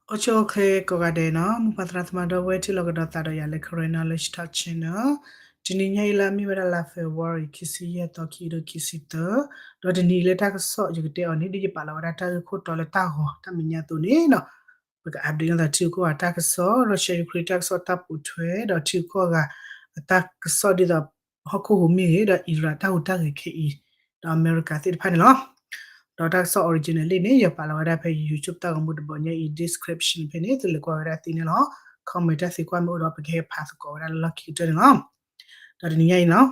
အိၣ်ဆူၣ်အိၣ်ချ့ကိးဂၤဒဲးနီၤ, မုၢ်ပၢ်သရၣ်သမါဒီပုၢ်ဝဲၢ် ထံၣ်လိာ်ကဒီးသးဒီးယၤလၢ Karen Knowledge Talk Channel. တနံၤညါအံၤလၢအမ့ၢ်ဝဲဒၣ်လါ February ခံဆံယဲၢ်သီ ခံကထိခံဆံသၢ, ဒီးတနံၤအံၤလၢတၢ်ကစီၣ်ယကတဲအီၤန့ၣ် ဒ်ယပာ်လီၤဝဲဒၣ်တၢ်ဂ့ၢ်ခိၣ်တီလၢတၢ်ဂီၤတၢ်မဲာ်ညါအသိးန့ၣ်နီၤ, ပက update လိာ်သးထံဂုၤကီၢ်ဂၤတၢ်ကစီၣ်, Russia Ukraine တၢ်ကစီၣ်တၢ်ပိာ်ထွဲ ဒီးထံဂုၤကီၢ်ဂၤအတၢ်ကစီၣ်ဒ်သိး ဟီၣ်ခိၣ်ဟူးမ့ၢ်ဂ့ၤ ဒီး Iran တၢ်ဟူးတၢ်ဂဲၤခဲအံၤ ဒီးအမဲရကၤသ့ၣ်တဖၣ်န့ၣ်လီၤ. ဒီးတၢ်ကစီၣ် original လံန့ၣ် ယပာ်လီၤဝဲဒၣ်ဖဲ YouTube တၢ်ဂီၤမူတဘီညါအံၤ description ဖဲန့ၣ် သုလဲၤကွၢ်ဝဲဒၣ်သ့န့ၣ်လီၤ. comment တၢ်သံကွၢ်မ့ၢ်အိၣ်ဒီး ပကဟဲဖးသကိးဝဲဒၣ်လၢလီၢ်ခံကတၢၢ်န့ၣ်လီၤ. ဒီးတနံၤညါအံၤနီၤ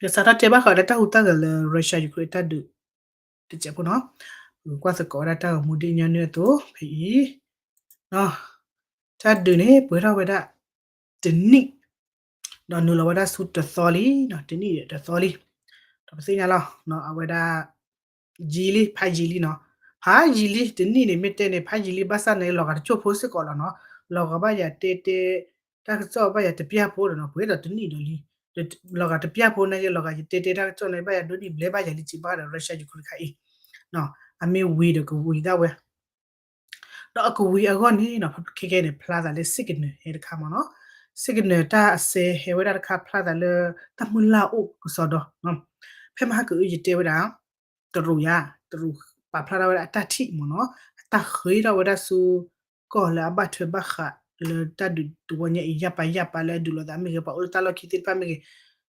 ယစးထီၣ်တဲဘၣ်ဃးဒီးတၢ်ဟူးတၢ်ဂဲၤလၢ Russia Ukraine တၢ်ဒုး တစဲးဖိနီၤ, ပကကွၢ်သကိးဝဲဒၣ်တၢ်ဂီၤမူဒ်ညီနုၢ်အသိးဖဲအံၤ တၢ်ဒုးန့ၣ် ပှဲၤထီၣ်ဝဲဒၣ်တနံၣ်, ဒီးနုာ်လီၤဝဲဒၣ်ဆူတသီလံ, တနံၣ်ဒီးတသီလံ, ဒီးပသ့ၣ်ညါလီၤ အဝဲဒၣ် ယံာ်လံ ဖးယံာ်လံနီၤ, ဖးယံာ်လံ တနံၣ်န့ၣ် မ့ၢ်တဲန့ၣ် ဖးယံာ်လံ ဘၣ်ဆၣ်န့ၣ် လီၤဂာ်တကၠိၢ်ဖိစ့ၢ်ကီးလီၤနီၤ, လီၤဂာ်ဘၣ်ယၤတဲတဲ တၢ်ကစီၣ်ဘၣ်ယၤတပျၢ်ဖိဒီးနီၤ, ပှဲၤဒီးတနံၣ်ဒီးလံ လီၤဂာ်တပျၢ်ဖိန့ၣ်က့ လီၤဂာ်ယတဲတဲတၢ်ကစီၣ်န့ၣ် ဘၣ်ယၤဒိးန့ၢ်ဘျဲဘၣ်ယၤလံစံးဘၣ်ဒီး Russia Ukraine တခါအံၤ, အမ့ၢ်ဝံၤဒီးကဝံၤဒၣ်ဝဲ, ဒီးအကဝံၤအဂီၢ်န့ၣ်နီၤ ခဲကဲန့ၣ် ဖျါသးလၢ signal ဟဲတခါမ့ၢ်နီၤ, signal တၢ်အစဲဟဲဝဲဒၣ်တခါ ဖျါသးလၢ တၢ်မုၢ်လၢ်အိၣ်ကစီဒီ, ဖဲမဟါကအု ယတဲဝဲဒၣ် တရူးယါ, တရူးပာ်ဖျါထီၣ်ဝဲဒၣ်အတၢ်ထံၣ်မ့ၢ်နီၤ, အတၢ်ဃ့ထီၣ်ဝဲဒၣ်ဆူ ကီၢ်လၢအဘၣ်ထွဲဘၣ်ဃးလၢတၢ်ဒုးတဝီညါအံၤ ယၢ်ပာ်ယၢ်ပာ်လၢအဒုးလိာ်သးမ့ၢ်ဂ့ၤ ပှၤအိၣ်လၢတၢ်လီၢ်ခံသ့ၣ်တဖၣ်မ့ၢ်ဂ့ၤ,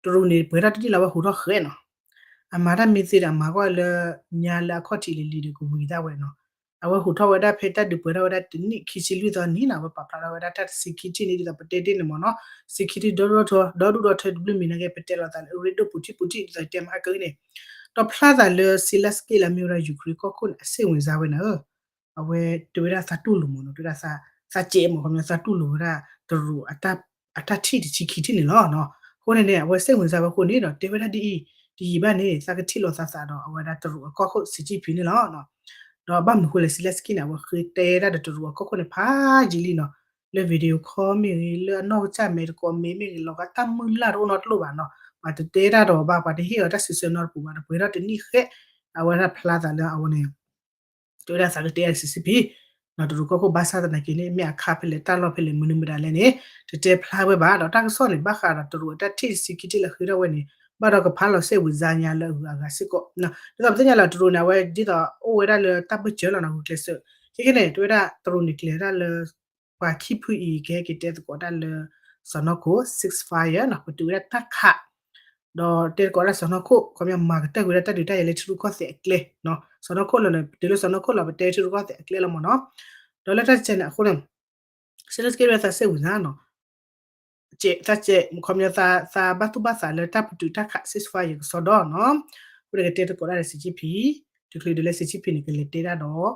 တရူးန့ၣ် ပှဲၤထီၣ်တနံၣ်လီၤ အဝဲဟူးထီၣ်ဃဲနီၤ, အမၤတၢ်မ့ၢ်သ့ဒီး အမၤကွၢ်လၢ ညါလၢအခီၣ်ထံးလံၤလံၤဒီးကဝံၤသးဝဲနီၤ, အဝဲဟူးထီၣ်ဝဲဒၣ်ဖဲတၢ်ဒုးပှဲၤထီၣ်ဝဲဒၣ်တနံၣ်ခံဆံလွံၢ်သီန့ၣ်နီၤ, အဝဲပာ်ဖျါထီၣ်ဝဲဒၣ်တၢ် security န့ၣ် ဒ်သိးပတဲတ့ၢ်န့ၣ်မ့ၢ်နီၤ, security ဒီဒူၣ်ဒီထၢ ဒီဒူၣ်ဒီထၢတဘျုးမံၤနာ်က့ ပတဲလိာ်သးလၢအရ့ဒိၣ်ပူၤထံၣ်ပူၤထံၣ်ဒ်သိးတဲမဟါကအုန့ၣ်, ဒီးဖျါသးလၢ Zelenskyy လၢအမ့ၢ်ဝဲဒၣ် Ukraine ကီၢ်ခိၣ်န့ၣ် အစိတ်ဝင်စားဝဲန့ၣ်ဧၢ အဝဲတဲဝဲဒၣ်သးတူၢ်လိာ်မ့ၢ်နီၤ, တဲဝဲဒၣ်သးစဲးမ့ၢ်ခီပညီ သးတူၢ်လိာ်ဝဲဒၣ်တရူး အတၢ်ထံၣ်တဆံခံထံၣ်န့ၣ်လီၤ. အဃိန့ၣ်န့ၣ် အဝဲစိတ်ဝင်စားဝဲအဃိန့ၣ်ဒီး တဲဝဲဒၣ်ဒ်အံၤ, တယံာ်ဘၣ်န့ၣ် သးကထံၣ်လိာ်သးသးဒီးအဝဲဒၣ်တရူးအကီၢ်ခိၣ် Xi Jinping န့ၣ်လီၤ. ဒီးဘၣ်မနုၤဃိလဲၣ် Zelenskyy န့ၣ် အဝဲဃ့တဲဒၣ်ဒီးတရူးအကီၢ်ခိၣ်န့ၣ် ဖးယံာ်လံနီၤ, လၢ video call မ့ၢ်ဂ့ၤ လၢအနီၢ်ကစၢ်မဲာ်တကိးမ့ၢ်မ့ၢ်ဂ့ၤ လီၤဂာ်တၢ်မုၢ်လၢ်တအိၣ်နီတလိၣ်ဘၣ်နီၤ, ပှၤတတဲတၢ်ဒီးအီၤဘၣ် ပှၤတဟ့ၣ်အီၤတၢ်စံးဆၢနီတပူၤဘၣ်ဒီး ပှဲၤထီၣ်တနံၣ်ဃဲ အဝဲဒၣ်ဖျါသးလၢအဝဲန့ၣ် တဲဝဲဒၣ်သးကတဲအီၤ Xi Jinping တရူးကီၢ်ခိၣ် ဘၣ်ဆၣ်သနာ်က့န့ၣ် မ့ၢ်အခါဖဲလဲၣ် တၢ်လီၢ်ဖဲလဲၣ် မနုၤမတၤလဲၣ်န့ၣ် တတဲဖျါဝဲဘၣ်ဒီး တၢ်ကစီၣ်န့ၣ် ဘၣ်ဃးဒီးတရူးအတၢ်ထံၣ်တဆံခံထံၣ်လၢဃ့ထီၣ်ဝဲန့ၣ် ဘၣ်ဒီးကဖးလီၤစိတ်ဝင်စားညါလၢအဂၤအဂၤစ့ၢ်ကီး, ဒ်သိးပသ့ၣ်ညါလၢတရူးန့ၣ် အဝဲဒ်သိးအိၣ်ဝဲဒၣ်လၢတၢ်ဘၢၣ်စၢၤလီၤနီၤ ဂုာ်ကျဲးစၢး, ခဲကနံၣ်န့ၣ် တဲဝဲဒၣ်တရူးန့ၣ်ကျဲၤဝဲဒၣ်လၢ ပှၤခံဖုအံၤ ကဟဲက့ၤတဲသကိးတၢ်လၢ စီၢ်နီၤခိၣ် ceasefire နီၤ ပတုာ်ဝဲဒၣ်တၢ်ခး ဒီးတဲသကိးတၢ်စီၢ်နီၤခိၣ် ခီပညီမၤကတၢၢ်ကွံာ်ဒၣ်တၢ်ဒုးတၢ်ယၤလၢထံရူၢ်ကီၢ်သဲးအကျဲ, စီၢ်နီၤခိၣ်လီၤန့ၣ် ပတုာ်လၢစီၢ်နီၤခိၣ်လီၤ ပတဲထံရူၢ်ကီၢ်သဲးအကျဲလီၤမ့ၢ်နီၤ, ဒီးလၢတၢ်တခါန့ၣ်အဃိန့ၣ် Zelenskyy ဝဲသးစိတ်ဝင်စားနီၤ သးစဲး ခီပညီသးဘၣ်သူၣ်ဘၣ်သးလၢတၢ်ပတုာ်တၢ်ခး ceasefire ကစီဒီနီၤ, အဃိန့ၣ်ကတဲသကိးတၢ်ဒီး Xi Jinping, တချုးဒ်လၢ Xi Jinping န့ၣ် ကလဲၤတဲဒၣ်ဒီး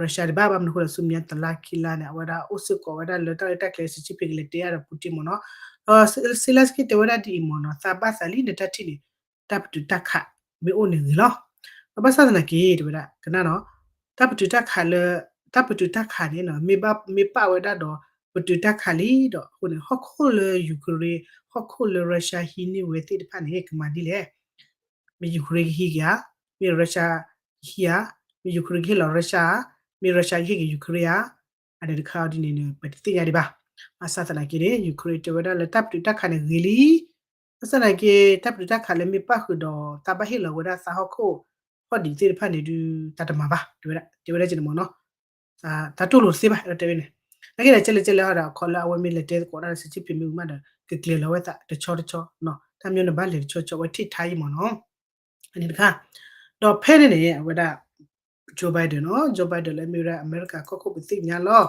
Russia တဘၣ် ဘၣ်မနုၤအဃိလဲၣ် ဆူမဲာ်ညါတလါခံလါန့ၣ် အဝဲဒၣ်အိၣ်စ့ၢ်ကီးဝဲဒၣ်လၢတၢ်ရဲၣ်တၢ်ကျဲၤ Xi Jinping ကလဲၤတဲဒၣ်ဒီး Putin မ့ၢ်နီၤ, ဒီး Zelenskyy တဲဝဲဒၣ်ဒ်အံၤမ့ၢ်နီၤ သးဘၣ်သးလံန့ၣ် တၢ်ထံၣ်န့ၣ် တၢ်ပတုာ်တၢ်ခးမ့ၢ်အိၣ်န့ၣ်ဂ့ၤလီၤ, ဒီးဘၣ်ဆၣ်သနာ်က့ တဲဝဲဒၣ် ကနၣ်နီၤ တၢ်ပတုာ်တၢ်ခးလၢ တၢ်ပတုာ်တၢ်ခးန့ၣ်နီၤ မ့ၢ်ဘၣ် မ့ၢ်ပာ်ဝဲဒၣ်ဒီး ပတုာ်တၢ်ခးလံဒီး အဃိန့ၣ် ဟီၣ်ခိၣ်လၢ Ukraine ဟီၣ်ခိၣ်လၢ Russia ဟံးန့ၢ်ဝဲသ့ၣ်တဖၣ်န့ၣ် ကမၤဒ်လဲၣ်, မ့ၢ် Ukraine ကဟံးက့ၤဧါ, မ့ၢ် Russia ကဟံးဧါ, မ့ၢ် Ukraine ကဟ့ၣ်လီၤ Russia ဧါ, မ့ၢ် Russia ကဟ့ၣ်က့ၤ Ukraine ဧါ, အန့ၣ်တခါအံၤဒ်န့ၣ်န့ၣ် ပတသ့ၣ်ညါဒံးဘၣ်, ဘၣ်ဆၣ်သနာ်က့န့ၣ် Ukraine တဲဝဲဒၣ်လၢတၢ်ပတုာ်တၢ်ခးန့ၣ်ဂ့ၤလံ ဘၣ်ဆၣ်သနာ်က့ တၢ်ပတုာ်တၢ်ခးလၢမ့ၢ်ပၣ်ဃုာ်ဒီး သးဘၣ်ဟ့ၣ်လီၤဝဲဒၣ်သးဟီၣ်ခိၣ် ဟီၣ်ဒံးသ့ၣ်တဖၣ်န့ၣ်ဒုး တၢ်တမၤဘၣ် တဲဝဲဒၣ် တဲဝဲဒၣ်က့န့ၣ်မ့ၢ်နီၤ, တၢ်တိၢ်လိာ်တသ့ဘၣ် တဲဝဲန့ၣ်, နာ်က့ဒီး ကဲလဲၣ်ကဲလဲၣ်ဟီဒီး အခီလၢအဝဲမ့ၢ်လဲၤတဲသကိးတၢ်ဒီး Xi Jinping မ့ၢ်ဝံၤမးဒီး ကကျဲၤလီၤဝဲသးတဆီတဆီနီၤ, တၢ်မ့ၢ်န့ၣ်ဘၣ်လဲၤတဆီတဆီ အဝဲထံၣ်ထါအံၤမ့ၢ်နီၤ, အန့ၣ်တခါ ဒီးဖဲန့ၣ်န့ၣ် အဝဲဒၣ် Joe Biden နီၤ, Joe Biden လၢအမ့ၢ်ဝဲဒၣ်အမဲရကၤကီၢ်ခိၣ်ပသ့ၣ်ညါလီၤ,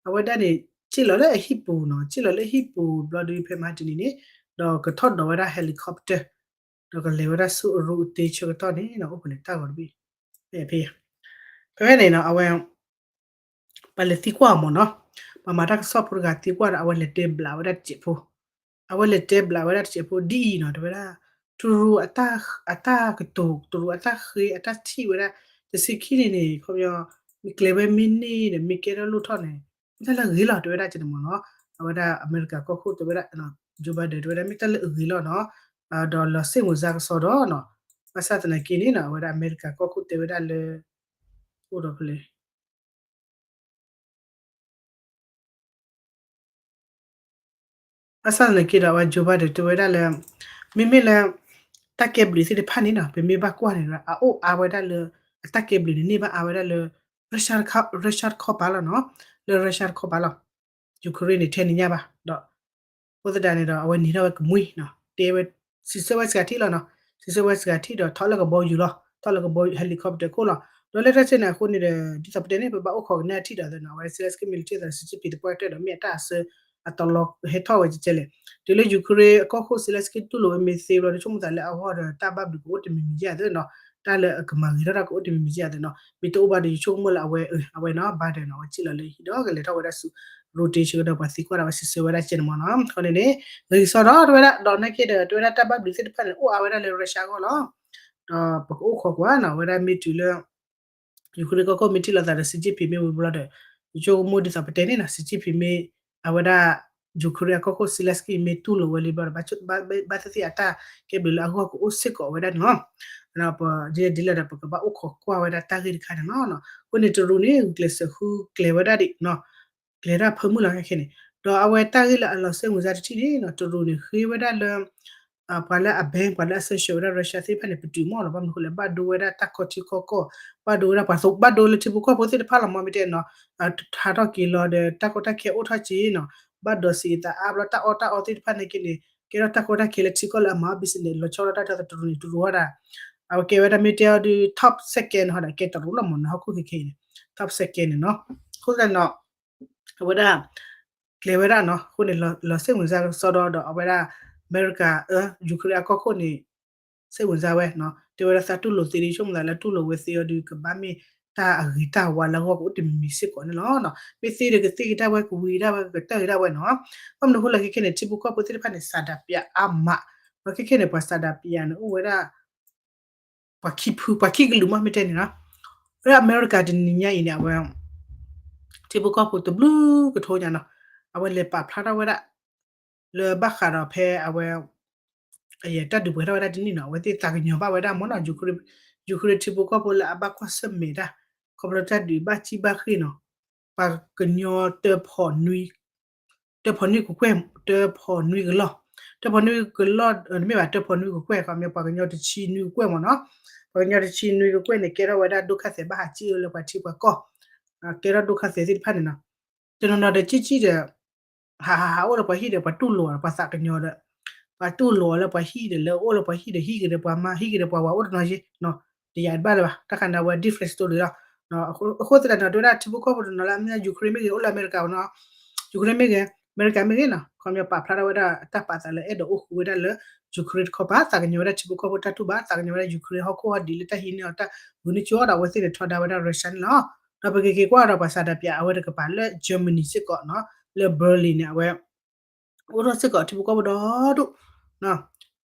အဝဲဒၣ်န့ၣ် စ့ၢ်လီၤလၢအဟံၣ်ပူၤနီၤ, စ့ၢ်လီၤလၢအဟံၣ်ပူၤဘျီဒုးဖဲမဟါတနံၤန့ၣ်, ဒီးကထီၣ်ဒိးဝဲဒၣ် helicopter ဒီးကလဲၤဝဲဒၣ်ဆူအရူအတ့ဆၢကတီၢ်န့ၣ်နီၤ, အိၣ်ဖဲလဲၣ်တၢ်ဂီၤတဘ့ၣ်, ဖဲဖဲ ဖဲဖဲန့ၣ်နီၤ အဝဲ ပှၤလဲၤသံကွၢ်အီၤမ့ၢ်နီၤ, ပှၤမၤတၢ်ကစီၣ်ဖိတဂၤသံကွၢ်ဒီး အဝဲလဲၤတဲဘျးဝဲဒၣ်တစဲးဖိ, အဝဲလဲၤတဲဘျးဝဲဒၣ်တစဲးဖိ ဒ်အံၤနီၤ, တဲဝဲဒၣ် တရူးအတၢ်ကတိၤ တရူးအတၢ်ဃ့ အတၢ်ထံၣ်ဝဲဒၣ် တဆံခံန့ၣ်န့ၣ် ခီပညီ မ့ၢ်ကျဲၤဝဲမ့ၢ်န့ၢ်ဒီး မ့ၢ်ကဲထီၣ်လိၣ်ထီၣ်န့ၣ် မ့ၢ်တၢ်လၢအဂ့ၤလီၤ တဲဝဲဒၣ်ကန့ၣ်မ့ၢ်နီၤ, အဝဲဒၣ်အမဲရကၤကီၢ်ခိၣ်တဲဝဲဒၣ် Joe Biden တဲဝဲဒၣ် မ့ၢ်တၢ်လၢအဂ့ၤလီၤနီၤ, ဒီးလီၤစိတ်ဝင်စားကစီဒီနီၤ, ဘၣ်ဆၣ်သနာ်က့န့ၣ်နီၤ အဝဲဒၣ်အမဲရကၤကီၢ်ခိၣ်တဲဝဲဒၣ်လၢ အိၣ်ဒီးဖဲလဲၣ် ဘၣ်ဆၣ်သနာ်က့ဒီး အဝဲ Joe Biden တဲဝဲဒၣ်လၢ မ့မ့ၢ်လၢ တၢ်ကဲဘျုးသ့ၣ်တဖၣ်န့ၣ်နီၤ ပမ့ၢ်ဘၣ်ကွၢ်န့ၣ်ဒီး အအိၣ်အါဝဲဒၣ်လၢ အတၢ်ကဲဘျုးန့ၣ် န့ၢ်ဘၣ်အါဝဲဒၣ်လၢ Russia တခီပၤလီၤနီၤ, လၢ Russia တခီပၤလီၤ. Ukraine န့ၣ် ထဲန့ၣ်ညါဘၣ်ဒီး အဃိသတးန့ၣ်ဒီး အဝဲန့ၢ်ထီၣ်ဝဲကမှံနီၤ, တဲဝဲ စံးဆၢဝဲစှၤထံၣ်လီၤနီၤ, စံးဆၢဝဲစှၤထံၣ်ဒီး ထီၣ်လၢကဘီယူၤလီၤ, ထီၣ်လၢကဘီ helicopter ခိၣ်လီၤ. ဒီးလၢတၢ်စဲန့ၣ်အဃိန့ၣ်ဒီး ဒ်သိးပတဲန့ၣ် ပဘၣ်အိၣ်ခိးကနၣ်ထံၣ်ဒီးသနီၤ အဝဲ Zelenskyy မ့ၢ်လၢထံၣ်သး Xi Jinping တပှၢ်တၢၢ်ဒီး မ့ၢ်အတၢ်အစၢ အတလီၤဟဲထီၣ်ဝဲကဲလဲၣ်. တုၤလၢ Ukraine အကီၢ်ခိၣ် Zelenskyy တူၢ်လိာ်ဝဲမ့ၢ်သ့ဘျီ တဆိကမိၣ်သးလၢအဂီၢ်ဒီး တၢ်ဘၣ်ဘျုးကအိၣ်တမံၤမံၤယဲၢ်သ့နီၤ, တၢ်လၢအကမၤဂ့ၤထီၣ်တၢ်ကအိၣ်တမံၤမံၤယဲၢ်သ့နီၤ, မ့ၢ်တအိၣ်ဘၣ်ဒီး ယဆိကမိၣ်လၢအဝဲ အဝဲနီၤ Biden နီၤ အဝဲစံၣ်လီၤလၢဟံၣ်ဒီးကလဲၤထီၣ်ဝဲဒၣ်ဆူ rotation ဒီးပှၤသံကွၢ်ဒီးဝဲစံးဆၢဝဲဒၣ်ကဲန့ၣ်မ့ၢ်နီၤ, အဃိန့ၣ်န့ၣ် ဂ့ၤကစီဒီးတဲဝဲဒၣ် ဒီးနာ်က့ဒီး တဲဝဲဒၣ်တၢ်ဘၣ်ဘျုးသ့ၣ်တဖၣ်န့ၣ် အိၣ်အါဝဲဒၣ်လၢ Russia အဂီၢ်လီၤ. ဒီးပကအိၣ်ခိးကွၢ်နီၤ အဝဲဒၣ်မ့ၢ်တုၤလၢ Ukraine ကီၢ်ခိၣ်မ့ၢ်ထံၣ်လိာ်သးဒီး Xi Jinping မ့ၢ်ဝံၤဘျီဒီး ယဆိကမိၣ်ဒ်သိးပတဲန့ၣ်နီၤ Xi Jinping မ့ၢ် အဝဲဒၣ် Ukraine အကီၢ်ခိၣ် Zelenskyy မ့ၢ်တူၢ်လိာ်ဝဲလံဘျီဒီး ဘၣ်သ့ၣ်သ့ၣ်အတၢ်ကဲဘျုးလၢအဂီၢ်ကအိၣ်စ့ၢ်ကီးဝဲဒၣ်န့ၣ်လီၤ. ဒ်လဲၣ်ဒီးပကဘၣ်အိၣ်ခိးကွၢ်ဝဲဒၣ်တၢ်ဂ့ၢ်တခါန့ၣ်လီၤ. အဃိန့ၣ် တရူးန့ၣ် ဂုာ်ကျဲးစၢးဃုကျဲၤဝဲဒၣ်ဒံး ကျဲၤတၢ်ဖၢမုၢ်လီၤခဲခဲန့ၣ်, ဒီးအဝဲတၢ်ဂ့ၢ်လၢအလီၤစဲမုၢ်စါတထံၣ်န့ၣ်နီၤ တရူးန့ၣ် ဃ့ဝဲဒၣ်လၢ ပှၤလၢအ ban ပှၤလၢအ sanction ဝဲဒၣ် Russia သ့ၣ်တဖၣ်န့ၣ် ပတုာ်မ့ၢ်လီၤ ဘၣ်မနုၤအဃိလဲၣ် ဘၣ်ဒိဝဲဒၣ်တၢ်ခီထံခီကီၢ်, ဘၣ်ဒိဝဲဒၣ်ပှၤ ဘၣ်ဒိလၢထံဖိကီၢ်ဖိသ့ၣ်တဖၣ်လီၤမ့ၢ်တဲနီၤ, ထါထီၣ်က့ၤလီၤဒီး တၢ်ကီတၢ်ခဲအိၣ်ထီၣ်က့ၤနီၤ, ဘၣ်ဒိစံးအသးအါဘျီ တၢ်အီၣ်တၢ်အီသ့ၣ်တဖၣ်န့ၣ်က့န့ၣ် ကဲထီၣ်တၢ်ကီတၢ်ခဲလၢထံကီၢ်လၢအမၤအီၣ် business လီၤဆီဒၣ်တၢ်ဒီးတရူးန့ၣ် တရူးဝဲဒၣ်, အဝဲကဲဝဲဒၣ်မ့ၢ်တဲအီၤဒုး top second ဟီဒီး ကဲတရူးလီၤမ့ၢ်နီၤ ဟီၣ်ခိၣ်ခဲခဲအံၤန့ၣ် top second န့ၣ်နီၤ, အဃိသတးန့ၣ် အဝဲဒၣ် ကျဲၤဝဲဒၣ်နီၤ အဃိန့ၣ် လီၤစဲမုၢ်စါကစီဒီဒီး အဝဲဒၣ် အမဲရကၤ Ukraine အကီၢ်ခိၣ်န့ၣ် စဲမုၢ်စါဝဲနီၤ တဲဝဲဒၣ်သးတူၢ်လိာ်သ့ဒီး ဆိကမိၣ်သးလၢတူၢ်လိာ်ဝဲသ့အီၤဒီး ကဘၣ်မ့ၢ်တၢ်အဂ့ၤတၢ်ဝါလၢအဂီၢ်ကအိၣ်တမံၤမံၤစ့ၢ်ကီးန့ၣ်လီၤ. မ့ၢ်သ့ဒီးကသ့က့ၤတၢ်ဝဲ ကဝံၤဒၣ်ဝဲ ကကတၢၢ်က့ၤဒၣ်ဝဲနီၤ, ဘၣ်မနုၤအဃိလဲၣ်ခဲခဲန့ၣ် ထံဖိကီၢ်ဖိသ့ၣ်တဖၣ်န့ၣ် ဆန္ဒပြအါမး, ဒီးခဲခဲန့ၣ် ပှၤဆန္ဒပြန့ၣ် အိၣ်ဝဲဒၣ် ပှၤခံဖု ပှၤခံကလုာ်မး မ့ၢ်တဲန့ၣ်နီၤ, လၢအမဲရကၤတနံၤညါအံၤန့ၣ် အဝဲ ထံဖိကီၢ်ဖိတဘျုးကထိညါနီၤ, အဝဲလဲၤပာ်ဖျါထီၣ်ဝဲဒၣ် လၢဘၣ်ဃးဒီးဖဲအဝဲ အတၢ်ဒုးပှဲၤထီၣ်ဝဲဒၣ်တနံၣ်နီၤ အဝဲသ့ၣ်သးကညီၤဘၣ်ဝဲဒၣ်မ့ၢ်နီၤ Ukraine ထံဖိကီၢ်ဖိလၢအဘၣ်ကွၢ်ဆၢၣ်မဲာ်တၢ် ခီဖျိတၢ်ဒုးဘၣ်စံၣ်ဘၣ်ဃ့ၢ်နီၤ, ပှၤကညီတၢဖီၣ်နွံ တၢဖီၣ်နွံကကွဲၢ် တၢဖီၣ်နွံကလီၢ်, တၢဖီၣ်နွံကလီၢ် တမ့ၢ်ဘၣ် တၢဖီၣ်နွံကကွဲၢ် ခီပညီ ပှၤကညီတဆံနွံကကွဲၢ်မ့ၢ်နီၤ, ပှၤကညီတဆံနွံကကွဲၢ်န့ၣ် ကဲထီၣ်ဝဲဒၣ်ဒိၣ်ခါသဲးဘၣ်ဟးစံၣ်အၢလၢပှၤထံပှၤကီၢ်, ကဲထီၣ်ဒိၣ်ခါသဲးသ့ၣ်တဖၣ်န့ၣ်နီၤ, တနီၤနီၤဒီးစံၣ်စံၣ်ဒီး ဟးဟးဟးအိၣ်လၢပှၤဟံၣ်ဒီး ပှၤတူၢ်လိာ်ဒီး ပှၤသးကညီၤဒီး ပှၤတူၢ်လိာ်လၢပှၤဟံၣ်ဒီး လၢအိၣ်လၢပှၤဟံၣ်ဒီး ဟံၣ်က့ၤဒီးပှၤမါ ဟံၣ်က့ၤဒီးပှၤဝၤအိၣ်တနီၤယ့ၣ်နီၤ, တယာ်တဘၣ်လၢၤဘၣ် တၢ်ခါန့ၣ်ဝဲ different story လီၤ. အဃိသတးန့ၣ် တဲဝဲဒၣ်ထံဖိကီၢ်ဖိတနီၤလၢအမ့ၢ် Ukraine မ့ၢ်ဂ့ၤ အိၣ်လၢအမဲရကၤနီၤ, Ukraine မ့ၢ်ဂ့ၤ အမဲရကၤမ့ၢ်ဂ့ၤနီၤ ခီပညီပာ်ဖျါထီၣ်ဝဲဒၣ်တၢ်ပာ်သးလၢအဲၣ်ဒိးအိၣ်ဃူဝဲဒၣ်လၢ Ukraine တခီပၤ သးကညီၤဝဲဒၣ်ထံဖိကီၢ်ဖိတၢ်တူၢ်ဘၣ် သးကညီၤဝဲဒၣ် Ukraine ဟီၣ်ခိၣ်ဟီၣ်ဒံးလၢတၢ်ဟံးန့ၢ်အီၤတၢ်ဂုာ်န့ၢ်ကၠိဒီး အဝဲသ့ၣ်န့ၣ်ထီဒါဝဲဒၣ် Russia န့ၣ်လီၤ. ဒီးပကက့ၤကွၢ်ဒီးပှၤဆန္ဒပြအဝဲတကပၤလၢ Germany စ့ၢ်ကီးနီၤ လၢ Berlin န့ၣ် အဝဲ အိၣ်ထီၣ်စ့ၢ်ကီးထံဖိကီၢ်ဖိဒီဒိၣ်,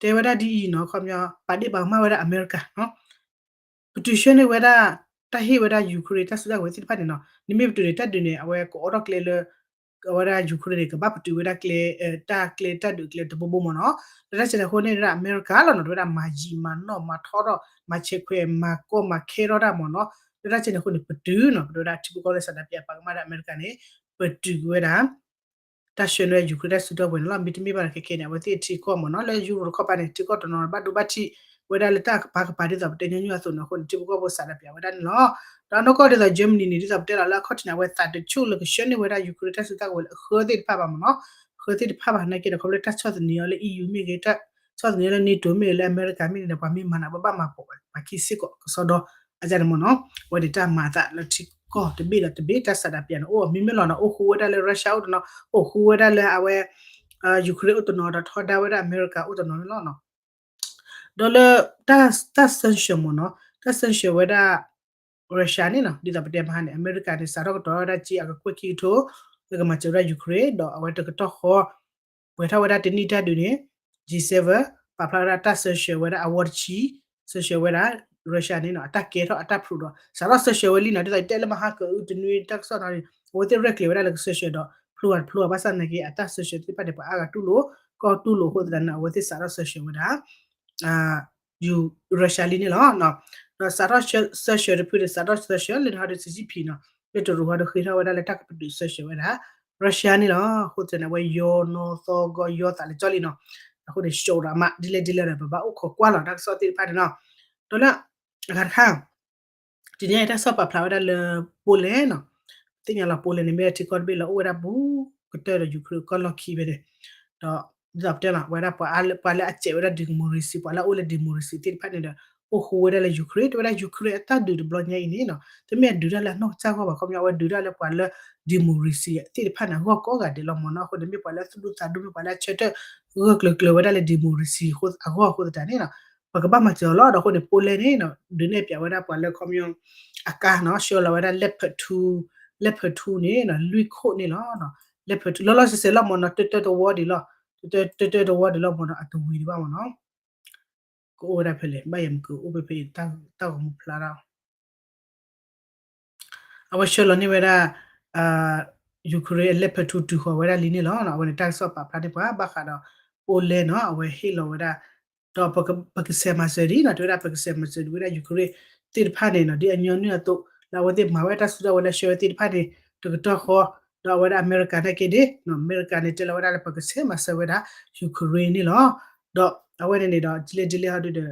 တဲဝဲဒၣ်ဒ်အံၤနီၤ ခီပညီ ပာ်ဒ့ၣ်ပာ်ကမၣ်ဝဲဒၣ်အမဲရကၤနီၤ, ပတုာ်ဆှၢန့ၢ်ဝဲဒၣ် တၢ်ဟ့ၣ်ဝဲဒၣ် Ukraine တၢ်စုတၢ်ကဝဲၤသ့ၣ်တဖၣ်န့ၣ်နီၤ နမ့ၢ်ပတုာ်န့ၣ် တၢ်ဒုးန့ၣ် အဝဲကအိးထီၣ်ကျဲလၢ အဝဲဒၣ် Ukraine န့ၣ် ကဘၣ်ပတုာ်ဝဲဒၣ်ကျဲ တၢ်ကျဲတၢ်ဒုးကျဲတဘိဘိမ့ၢ်နီၤ, လၢတၢ်စဲန့ၣ်အဃိန့ၣ် အမဲရကၤလီၤနီၤ တဲဝဲဒၣ်မၤယံာ်မၤနီၢ်မၤထီထီၣ် မၤဆဲးခွဲးမၤကီမၤခဲထီၣ်တၢ်မ့ၢ်နီၤ, လၢတၢ်စဲန့ၣ်အဃိန့ၣ် ပတုာ်နီၤ ပတဲဝဲဒၣ်ထံဖိကီၢ်ဖိလၢဆန္ဒပြပာ်ကမၣ်ဒၣ်အမဲရကၤန့ၣ် ပတုာ်ဝဲဒၣ် တၢ်ဆှၢန့ၢ် Ukraine တၢ်စုတၢ်ကဝဲၤန့ၣ်လီၤ. မ့တမ့ၢ်ဘၣ်ဒီးခဲခဲန့ၣ် အဝဲသ့ၣ်ထံကီၢ်မ့ၢ်နီၤ လၢ Europe တခီပၤန့ၣ် ထံကီၢ်တနီၤ ဘၣ်ဒိဘၣ်ထံးဝဲဒၣ်လၢတၢ်ကပၤကပၤဒ်သိးပတဲညီနုၢ်အသိးန့ၣ်အဃိန့ၣ် ထံဖိကီၢ်ဖိဆန္ဒပြဝဲဒၣ်န့ၣ်လီၤ. ဒီးနီၢ်ကီၢ်ဒ်သိး Germany န့ၣ် ဒ်သိးပတဲလီၤလၢအခီၣ်ထံးန့ၣ် အဝဲသးတဆူၣ်လၢကဆှၢန့ၢ်ဝဲဒၣ် Ukraine တၢ်စုတၢ်ကဝဲၤလၢအဃၢသ့ၣ်တဖၣ်ဘၣ်မ့ၢ်နီၤ, အဃၢသ့ၣ်တဖၣ်ဘၣ်နာ်က့ဒီး ခီဖျိလၢတၢ်ဆီၣ်သနံးအီၤလၢ EU မ့ၢ်ဂ့ၤ တၢ်ဆီၣ်သနံးအီၤလၢ NATO မ့ၢ်ဂ့ၤ လၢအမဲရကၤမ့ၢ်ဂ့ၤန့ၣ် ပှၤမ့ၢ်မၤန့ၣ် ပဘၣ်မၤပိာ်ပှၤခံစ့ၢ်ကီးကစီဒီ အန့ၣ်မ့ၢ်နီၤ, အဝဲန့ၣ်တၢ်မၤအသးလၢထံကီၢ်တဘ့ၣ်ဒီးတဘ့ၣ် တၢ်ဆန္ဒပြန့ၣ် အိၣ်မ့မ့ၢ်လီၤနီၤ အိၣ်ဃူဝဲဒၣ်လၢ Russia အိၣ်တနီၤ အိၣ်ဃူဝဲဒၣ်လၢအဝဲ Ukraine အိၣ်တနီၤဒီးထီဒါဝဲဒၣ်အမဲရကၤအိၣ်တနီၤန့ၣ်လီၤ. ဒီးလၢ တၢ် sanction မ့ၢ်နီၤ တၢ် sanction ဝဲဒၣ် Russia န့ၣ်နီၤ ဒ်သိးပတဲမဟါန့ၣ် အမဲရကၤန့ၣ် စးထီၣ်ကတီၤဝဲဒၣ်က့အကကွဲၢ်ခံကထိ လၢကမၤစၢၤဝဲဒၣ် Ukraine ဒီးအဝဲတကတီၢ်ဃီ ပှဲၤထီၣ်ဝဲဒၣ်တနံၣ်တၢ်ဒုးန့ၣ် G seven ပာ်ဖျါဝဲဒၣ်တၢ် sanction ဝဲဒၣ်အဝီတဆံ sanction ဝဲဒၣ် Russia န့ၣ်နီၤ အတၢ်ကဲထီၣ်အတၢ်ဖျိးဒီး စးထီၣ် sanction ဝဲလံနီၤ ဒ်သိးတဲလၢမဟါကအုတနွံတၢ်ကစီၣ်နီၤ အဝဲသ့ၣ်ရဲၣ်ကျဲၤဝဲဒၣ်လၢက sanction ဒီး ဖျိအတဖျိအဘၣ်ဆၣ်သနာ်က့ အတၢ် sanction သ့ၣ်တဖၣ်န့ၣ် ပှၤအါဂၤတူၢ်လိာ် ကီၢ်တူၢ်လိာ်အဃိသတးန့ၣ် အဝဲသ့ၣ်စးထီၣ် sanction ဝဲဒၣ် Russia လံန့ၣ်လီၤ. ဒီးစးထီၣ် sanction တဖုန့ၣ် စးထီၣ် sanction လၢနဟီဒီး Xi Jinping နီၤ လၢတရူးဟီဒီးဃ့ထီၣ်ဝဲဒၣ်လၢတၢ်ကပတုာ် sanction ဝဲဒၣ် Russia န့ၣ်လီၤ. အဃိသတးန့ၣ် အဝဲယီၤနီၢ်သီဂီၤယီၤသးလၢကၠီလံနီၤ. အဃိန့ၣ် ရှုံးဒီးမး ဒ်လဲၣ်ဒ်လဲၣ်ဒီး ပဘၣ်အိၣ်ခိးကွၢ်လီၤ တၢ်ကစီၣ်သ့ၣ်တဖၣ်န့ၣ်နီၤ. ဒီးလၢ အဂၤတခါ တနံၤအံၤ တၢ်ကစီၣ်ပာ်ဖျါဝဲဒၣ်လၢ Poland နီၤ. သ့ၣ်ညါလီၤ Poland န့ၣ် မ့ၢ်ထံကီၢ်တဘ့ၣ်လၢအိၣ်ဝဲဒၣ်ဘူးကတၢၢ်ဒီး Ukraine ကီၢ်လီၢ်ခံဖဲန့ၣ်, ဒီးဒ်သိးပတဲလီၤ ဝဲဒၣ်ပှၤလၢအစဲးဝဲဒၣ် democracy ပှၤလၢအအိၣ်လၢ democracy သ့ၣ်တဖၣ်န့ၣ်ဒီး အိၣ်ဃူဝဲဒၣ်လၢ Ukraine တဲဝဲဒၣ် Ukraine အတၢ်ဒုးတဘျီညါအံၤန့ၣ်နီၤ တမ့ၢ်အဒုးတၢ်လၢအနီၢ်ကစၢ်ဂီၢ်ဘၣ် ခီပညီ အဝဲဒုးတၢ်လၢပှၤလၢ democracy သ့ၣ်တဖၣ်န့ၣ် အဂီၢ်ကိးဂၤဒဲးလီၤမ့ၢ်နီၤ. အဃိန့ၣ် မ့ၢ်ပှၤလၢသူၣ်ဒူသးဒူ မ့ၢ်ပှၤလၢအဆၢထၢၣ်ဂၢၢ်ကျၢၤကျၢၤဝဲဒၣ်လၢ democracy အဂီၢ်အဃိသတးန့ၣ်နီၤ ပကဘၣ်မၤစၢၤအီၤလီၤ. ဒီးအဃိန့ၣ် Poland န့ၣ်နီၤ ဒုးနဲၣ်ပၠးဝဲဒၣ်ပှၤလၢခီပညီ အကါနီၤ ဆှၢလီၤဝဲဒၣ် Leopard two, Leopard two န့ၣ်နီၤ လွံၢ်ခိၣ်န့ၣ်လီၤ. Leopard two လီၤလီၤဆဲးဆဲးလီၤမ့ၢ်နီၤ တၢတၢတဝီဒံးလီၤ. တၢတၢတဝီဒံးလီၤမ့ၢ်နီၤ အတဝံၤဒံးဘၣ်မ့ၢ်နီၤ. ကအိၣ်ဝဲဒၣ်ဖဲလဲၣ် ဘၣ်ယဲမ့ၢ်ကအိၣ်ဖဲဖဲအံၤ တၢ်ဂီၤမူဖျါထီၣ် အဝဲဆှၢလီၤန့ၢ်ဝဲဒၣ် Ukraine အ Leopard two တုၤဃီၤဝဲဒၣ်လံန့ၣ်လီၤ. အဝဲန့ၣ်တၢ်ကစီၣ်ပာ်ဖျါန့ၢ်ပှၤ ဘၣ်ဃးဒီး Poland နီၤ အဝဲဟ့ၣ်လီၤဝဲဒၣ် ဒီးပကဆဲးမၤစၢၤဒံးနီၤ တဲဝဲဒၣ် ပကဆဲးမၤစၢၤဒံးဝဲဒၣ် Ukraine သ့ၣ်တဖၣ်န့ၣ်နီၤ ဒ်အညီနုၢ်အသိး လၢအဝဲသ့ၣ်မၤဝဲတၢ်စုတၢ်ဝဲၤလၢဆှၢဝဲသ့ၣ်တဖၣ်န့ၣ် တကတီၢ်ဃီ ဒီးအဝဲဒၣ်အမဲရကၤနာ်က့န့ၣ် အမဲရကၤန့ၣ် တဲလီၤဝဲဒၣ်လၢပကဆဲးမၤစၢၤဝဲဒၣ် Ukraine န့ၣ်လီၤ. ဒီးအဝဲန့ၣ်န့ၣ်ဒီး ဒ်လဲၣ်ဒ်လဲၣ်ဟီဒုဒီး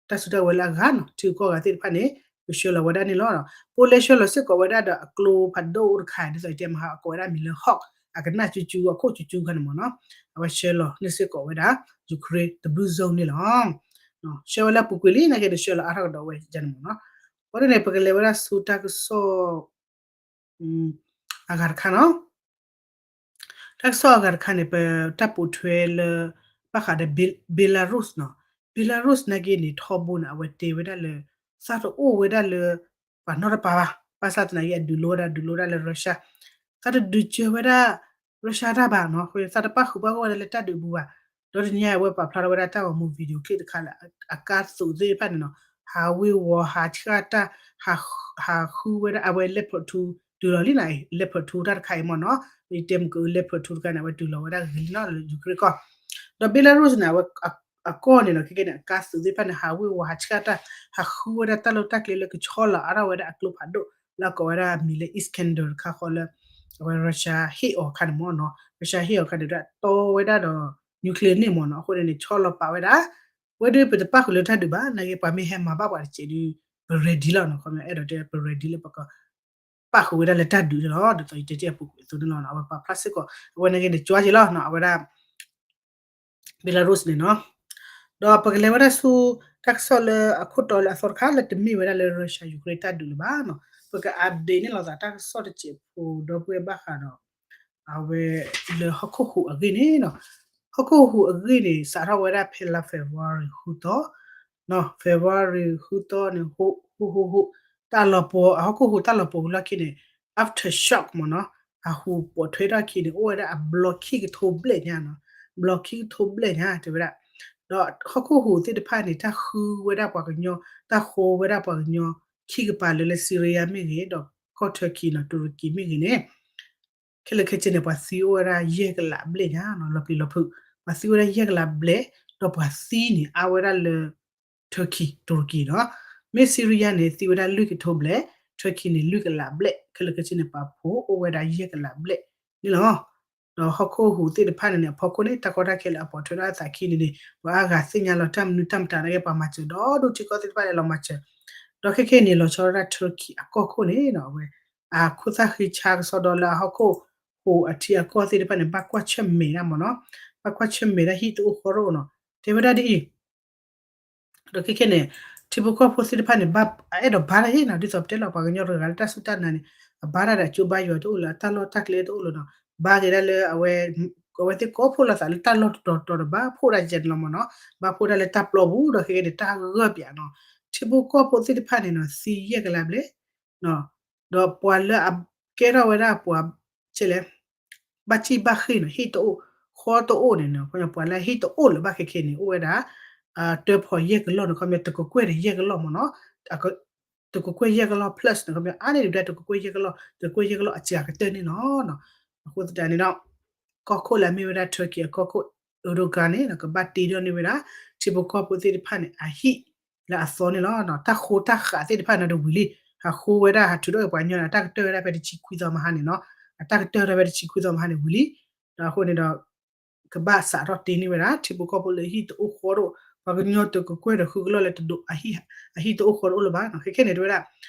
တၢ်စုတၢ်ဝဲၤလၢအဂၤနီၤ ထံဂုၤကီၢ်ဂၤသ့ၣ်တဖၣ်န့ၣ် ကဆှၢလီၤဝဲဒၣ်န့ၣ်လီၤ. Poland ဆှၢလီၤစ့ၢ်ကီးဝဲဒၣ်ဒီးအကျိဖးဒိၣ်အိၣ်တခါ ဒ်သိးယတဲမဟါ အကိးဝဲဒၣ်မံၤလၢ Hawk အကနၣ်ကၠူကၠူ အခိၣ်ကၠူကၠူခါန့ၣ်မ့ၢ်နီၤ အဝဲဆှၢလီၤန့ၢ်စ့ၢ်ကီးဝဲဒၣ် Ukraine တဘျုး zone န့ၣ်လီၤ. ဆှၢဝဲလၢအပူၤကွံာ်လံ နာ်က့ဒီးဆှၢလီၤအါထီၣ်ကဒီးဝဲယန့ၣ်မ့ၢ်နီၤ. အဃိန့ၣ် ပကလဲၤဝဲဒၣ်ဆူတၢ်ကစီၣ် အဂၤတခါနီၤ တၢ်ကစီၣ်အဂၤတခါန့ၣ် ပတၢ်ပိာ်ထွဲလၢ ဘၣ်ဃးဒီး Belarus နီၤ. Belarus နာ်က့န့ၣ် ထီဘိန့ၣ် အဝဲတဲဝဲဒၣ်လၢ သးတအိၣ်ဝဲဒၣ်လၢ ပှၤနီတပၤဘၣ်. ဘၣ်ဆၣ်သနာ်က့ အဒုးလိဝဲဒၣ် ဒုးလိဝဲဒၣ်လၢ Russia သးတဒုးစၢၤဝဲဒၣ် Russia တၢ်ဘၣ်နီၤ. သးတပၣ်ဃုာ်ပၣ်ဂီၢ်ဝဲဒၣ်လၢတၢ်ဒုးပူၤဘၣ်. ဒီးတနံၤအံၤ အဝဲပာ်ဖျါထီၣ်ဝဲဒၣ်တၢ်ဂီၤမူ video clip တခါလၢ အကါသုးသ့ၣ်တဖၣ်န့ၣ်နီၤ ဟးဝ့ၤဝီၤ ဟးဆှၣ်တၢ် ဟးဃုဝဲဒၣ် အဝဲ Leopard two တုၤလီၤလံနီၤ Leopard two တၢ်တခါအံၤမ့ၢ်နီၤ. ယတဲမ့ၢ်က Leopard two တခါန့ၣ် အဝဲတုၤလီၤဝဲဒၣ်ဂ့ၤလံနီၤ လၢ Ukraine ကီၢ်. ဒီး Belarus န့ၣ် အဝဲ အကီၢ်န့ၣ်နီၤ ခဲကဲန့ၣ် အကါသုးသ့ၣ်တဖၣ်န့ၣ် ဟးဝ့ၤဝီၤ ဟးဆှၣ်တၢ် ဟးဃုဝဲဒၣ်တၢ်လီၢ်တၢ်ကျဲလၢကဆီလီၤအါထီၣ်ဝဲဒၣ်အကျိဖးဒိၣ် လၢအကိးဝဲဒၣ်မံၤလၢ Iskander တခါဃီလၢ အဝဲ Russia ဟ့ၣ်အီၤခါန့ၣ်မ့ၢ်နီၤ. Russia ဟ့ၣ်အီၤခါန့ၣ်ဒီး တီဝဲဒၣ်ဒီး nuclear န့ၣ်မ့ၢ်နီၤ. အဃိန့ၣ်န့ၣ် ဆီလီၤပာ်ဝဲဒၣ် ဝဲဒၣ်ပတပၣ်ဃုာ်လၢတၢ်ဒုးဘၣ် နာ်က့ ပှၤမ့ၢ်ဟဲမၤဘၣ်ပှၤတစဲးဒီး ပ ready လီၤနီၤ. ခီပညီ အဲၣ်ဒိးတဲ ပ ready လၢပက ပၣ်ဃုာ်ဝဲဒၣ်လၢတၢ်ဒုးန့ၣ်လီၤ. ဒ်သိးယတဲတ့ၢ်အပူၤကွံာ်အသိးန့ၣ်လီၤ. အဝဲပာ်ဖျါစ့ၢ်ကီး အဝဲနာ်က့န့ၣ် ကၠွါက့ၤလီၤနီၤ အဝဲဒၣ် Belarus န့ၣ်နီၤ. ဒီးပကလဲၤဝဲဒၣ်ဆူ တၢ်ကစီၣ်လၢအခိၣ်တီလၢအသီတခါ လၢတမ့ၢ်ဝဲဒၣ်လၢ Russia Ukraine တၢ်ဒုးလၢၤဘၣ်နီၤ. ပက update န့ၢ်လိာ်သးတၢ်ကစီၣ်တစဲးဖိ ဒီပုၢ်ဝဲၢ်ဘၣ်ဃးဒီး အဝဲ လၢဟီၣ်ခိၣ်ဟူးအဂ့ၢ်န့ၣ်နီၤ. ဟီၣ်ခိၣ်ဟူးအဂ့ၢ်န့ၣ် စးထီၣ်ဝဲဒၣ်ဖဲလါ February ဃုသီ နီၤ February ဃုသီန့ၣ် ဟူးဟူးဟူး တၢ်လီၤပှီၤ အဟီၣ်ခိၣ်ဟူးတၢ်လီၤပှီၤဝံၤလီၢ်ခံန့ၣ် aftershock မ့ၢ်နီၤ အဟူးပိာ်ထွဲထီၣ်ခံန့ၣ် အိၣ်ဝဲဒၣ်အဘျီခံကထိဘျဲၣ်ညါနီၤ ဘျီခံကထိဘျဲၣ်ညါ တဲဝဲဒၣ် ဒီးဟီၣ်ခိၣ်ဟူးသ့ၣ်တဖၣ်န့ၣ် တၢ်ဃုဝဲဒၣ်ပှၤကညီ တၢ်ဃိဝဲဒၣ်ပှၤကညီ ခံကပၤလၢလၢ Syria မ့ၢ်ဂ့ၤ ဒီးကီၢ် Turkey နီၤ တူရကံမ့ၢ်ဂ့ၤန့ၣ် ခဲလၢာ်ခဲဆ့န့ၣ် ပှၤသံအိၣ်ဝဲဒၣ်ယဲၢ်ကလးဘျဲၣ်ညါနီၤ လီၤပျံၤလီၤဖုး ပှၤသံဝဲဒၣ်ယဲၢ်ကလးဘျဲၣ် ဒီးပှၤသံန့ၣ် အါဝဲဒၣ်လၢ Turkey တူရကံနီၤ မ့ၢ် Syria န့ၣ် သံဝဲဒၣ်လွံၢ်ကထိဘျဲၣ် Turkey န့ၣ် လွံၢ်ကလးဘျဲၣ် ခဲလၢာ်ခဲဆ့န့ၣ် ပာ်ဖှိၣ်အိၣ်ဝဲဒၣ်ယဲၢ်ကလးဘျဲၣ်န့ၣ်လီၤ. ဒီးဟီၣ်ခိၣ်ဟူးသ့ၣ်တဖၣ်န့ၣ်န့ၣ် အဖီခိၣ်န့ၣ် တၢ်ကီတၢ်ခဲလၢအပိာ်ထွဲထီၣ်အသးခံန့ၣ်န့ၣ် ပှၤအါဂၤသ့ၣ်ညါလီၤတၢ်မနုၤတၢ်မတၤနာ်က့ ပှၤမၤစၢၤဒီးဒိၣ်ထံကီၢ်သ့ၣ်တဖၣ်န့ၣ် လီၤမၤစၢၤ ဒီးခဲခဲအံၤန့ၣ် လီၤဆီဒၣ် Turkey အကီၢ်ခိၣ်န့ၣ်နီၤ အဝဲ အခိၣ်သၣ်ဃံဆါကစီဒီလၢအဟီၣ်ခိၣ်ဟူးအထံအကီၢ်သ့ၣ်တဖၣ်န့ၣ် ဘၣ်ကွၢ်ဆၢၣ်မဲာ်ဒၣ်မ့ၢ်နီၤ ဘၣ်ကွၢ်ဆၢၣ်မဲာ်ဒၣ်ဟံၣ်တအိၣ်ဃီတအိၣ်နီၤ တဲဝဲဒၣ်ဒ်အံၤ ဒီးခဲခဲန့ၣ် ထံဖိကီၢ်ဖိသ့ၣ်တဖၣ်န့ၣ် ဘၣ်အဲၣ်ဒိးဘါတၢ်ယဲနီၤ ဒ်သိးပတဲလီၤပှၤကညီတဂၤလၢတၢ်စူၢ်တၢ်နာ်န့ၣ် အဘါတၢ်ဒီးအကၠိဘါယွၤတအိၣ်လၢၤ အတၢ်လီၢ်တၢ်ကျဲတအိၣ်လၢၤနီၤ ဘါက့ၤဒၣ်လၢအဝဲ အဝဲသ့ၣ်ကိးဖှိၣ်လိာ်သးလၢတၢ်လီၢ်တတီၤတီၤဒီး ဘၣ်ဖှိၣ်ဒၣ်ယဲန့ၣ်လီၤမ့ၢ်နီၤ ဘၣ်ဖှိၣ်ဒၣ်လၢတၢ်ပျီပူၤဒီးခဲခဲန့ၣ် တၢ်ဂၢၢ်ပၠးနီၤ ထံဖိကီၢ်ဖိသ့ၣ်တဖၣ်န့ၣ်နီၤ သံယဲၢ်ကလးဘျဲၣ် ဒီးပှၤလၢအကဲထီၣ်ဝဲဒၣ်ပှၤ ကဲလဲၣ် ဘၣ်စံၣ်ဘၣ်ဃ့ၢ်နီၤ ဟံၣ်တအိၣ် ဃီတအိၣ်န့ၣ်နီၤ ပှၤလၢဟံၣ်တအိၣ်လၢၤဘၣ်ခဲခဲန့ၣ် အိၣ်ဝဲဒၣ် တၢဖီယဲၢ်ကလီၢ်န့ၣ် ခီပညီတကကွဲၢ်ဒီးယဲၢ်ကလီၢ်မ့ၢ်နီၤ တကကွဲၢ်ယဲၢ်ကလီၢ် plus န့ၣ် ခီပညီအါန့ၢ်ဒံးဝဲဒၣ်တကကွဲၢ်ယဲၢ်ကလီၢ် တကကွဲၢ်ယဲၢ်ကလီၢ်အစှၤကတၢၢ်န့ၣ်လီၤ. အဃိသတးန့ၣ်ဒီး ကီၢ်ခိၣ်လၢအမ့ၢ်ဝဲဒၣ် Turkey အကီၢ်ခိၣ် Erdogan န့ၣ် ကဘၣ်တ့ထီၣ်န့ၢ်ဝဲဒၣ် ထံဖိကီၢ်ဖိသ့ၣ်တဖၣ်န့ၣ် အဟံၣ်လၢအသီန့ၣ်လီၤ. တၢ်ဃိတၢ်ဃးသ့ၣ်တဖၣ်န့ၣ်ဒီးဝံၤလံ ဟးဃိဝဲဒၣ် ဟးထုးထီၣ်က့ၤပှၤကညီန့ၣ် တၢ်ကတၢၢ်ဝဲဒၣ်ဖဲတဆံခွံသီမဟါန့ၣ်လီၤ. တၢ်ကတၢၢ်ထီၣ်ဝဲတဆံခွံသီမဟါန့ၣ်ဝံၤလံ, ဒီးအဃိန့ၣ်ဒီး ကဘၣ်စးထီၣ်တ့န့ၢ်ဝဲဒၣ် ထံဖိကီၢ်ဖိလၢဟံၣ်တအိၣ်ဃီတအိၣ်, ပှၤကညီတကကွဲၢ်ဒီးဃုကလီၢ်လၢတဒိး အဟံၣ်တအိၣ်ဃီတအိၣ်လၢၤဘၣ်နီၤ. ခဲခဲန့ၣ်တဲဝဲဒၣ်